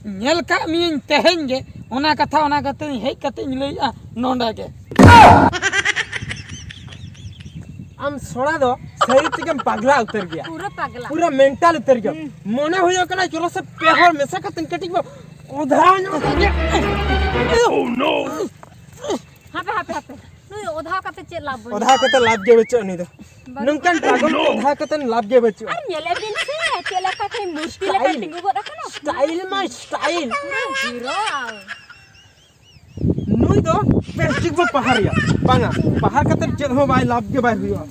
ᱧᱮᱞ ᱠᱟᱜ ᱢᱤᱭᱟᱹᱧ ᱛᱮᱦᱮᱧ ᱜᱮ, ᱚᱱᱟ ᱠᱟᱛᱷᱟ, ᱚᱱᱟ ᱠᱟᱛᱷᱟᱧ ᱦᱮᱡ ᱠᱟᱛᱮᱧ ᱞᱟᱹᱭᱮᱜᱼᱟ ᱱᱚᱰᱮ ᱜᱮ᱾ ᱟᱢ ᱥᱚᱲᱟ ᱫᱚ ᱥᱟᱹᱨᱤ ᱛᱮᱜᱮᱢ ᱯᱟᱜᱽᱞᱟ ᱩᱛᱟᱹᱨ ᱜᱮᱭᱟ᱾ ᱯᱩᱨᱟᱹ ᱯᱟᱜᱽᱞᱟ᱾ ᱯᱩᱨᱟᱹ ᱢᱮᱱᱴᱟᱞ ᱩᱛᱟᱹᱨ ᱜᱮᱭᱟ᱾ ᱢᱚᱱᱮ ᱦᱩᱭᱩᱜ ᱠᱟᱱᱟ ᱪᱚᱞᱚ ᱥᱮ ᱯᱮ ᱦᱚᱲ ᱢᱮᱥᱟ ᱠᱟᱛᱮ ᱠᱟᱹᱴᱤᱡ ᱵᱚ ᱚᱫᱷᱟ ᱧᱚᱜ ᱠᱟᱛᱮ᱾ ᱦᱟᱯᱮ ᱦᱟᱯᱮ ᱦᱟᱯᱮ᱾ ᱱᱩᱭ ᱚᱫᱷᱟ ᱠᱟᱛᱮ ᱪᱮᱫ ᱞᱟᱵᱷ ᱵᱚᱱ? ᱚᱫᱷᱟ ᱠᱟᱛᱮ ᱞᱟᱵᱷ ᱜᱮ ᱵᱟᱹᱪᱩᱜᱼᱟ ᱱᱩᱭ ᱫᱚ᱾ ᱱᱚᱝᱠᱟᱱ ᱯᱟᱜᱚᱞ ᱠᱚ ᱚᱫᱷᱟ ᱠᱟᱛᱮ ᱞᱟᱵᱷ ᱜᱮ ᱵᱟᱹᱪᱩᱜᱼᱟ᱾ ᱟᱨ ᱧᱮᱞᱮ ᱵᱤᱱ ᱥᱮ ᱪᱮᱫ ᱞᱮᱠᱟ ᱠᱷᱟᱱ ᱢᱩᱨᱛᱤ ᱞᱮᱠᱟ Style. ᱛᱤᱸᱜᱩ ᱜᱚᱫ ᱟᱠᱟᱱᱟ᱾ ᱥᱴᱟᱭᱤᱞ ᱢᱟ ᱥᱴᱟᱭᱤᱞ᱾ ᱯᱩᱨᱟᱹ ᱦᱤᱨᱳ᱾ ᱱᱩᱭ ᱫᱚ ᱯᱮᱥᱴᱤᱠ ᱵᱚ ᱯᱟᱦᱟᱨ ᱮᱭᱟ᱾ ᱵᱟᱝᱟ, ᱯᱟᱦᱟᱨ ᱠᱟᱛᱮ ᱪᱮᱫ ᱦᱚᱸ ᱵᱟᱭ ᱞᱟᱵᱷ ᱜᱮ ᱵᱟᱭ ᱦᱩᱭᱩᱜᱼᱟ᱾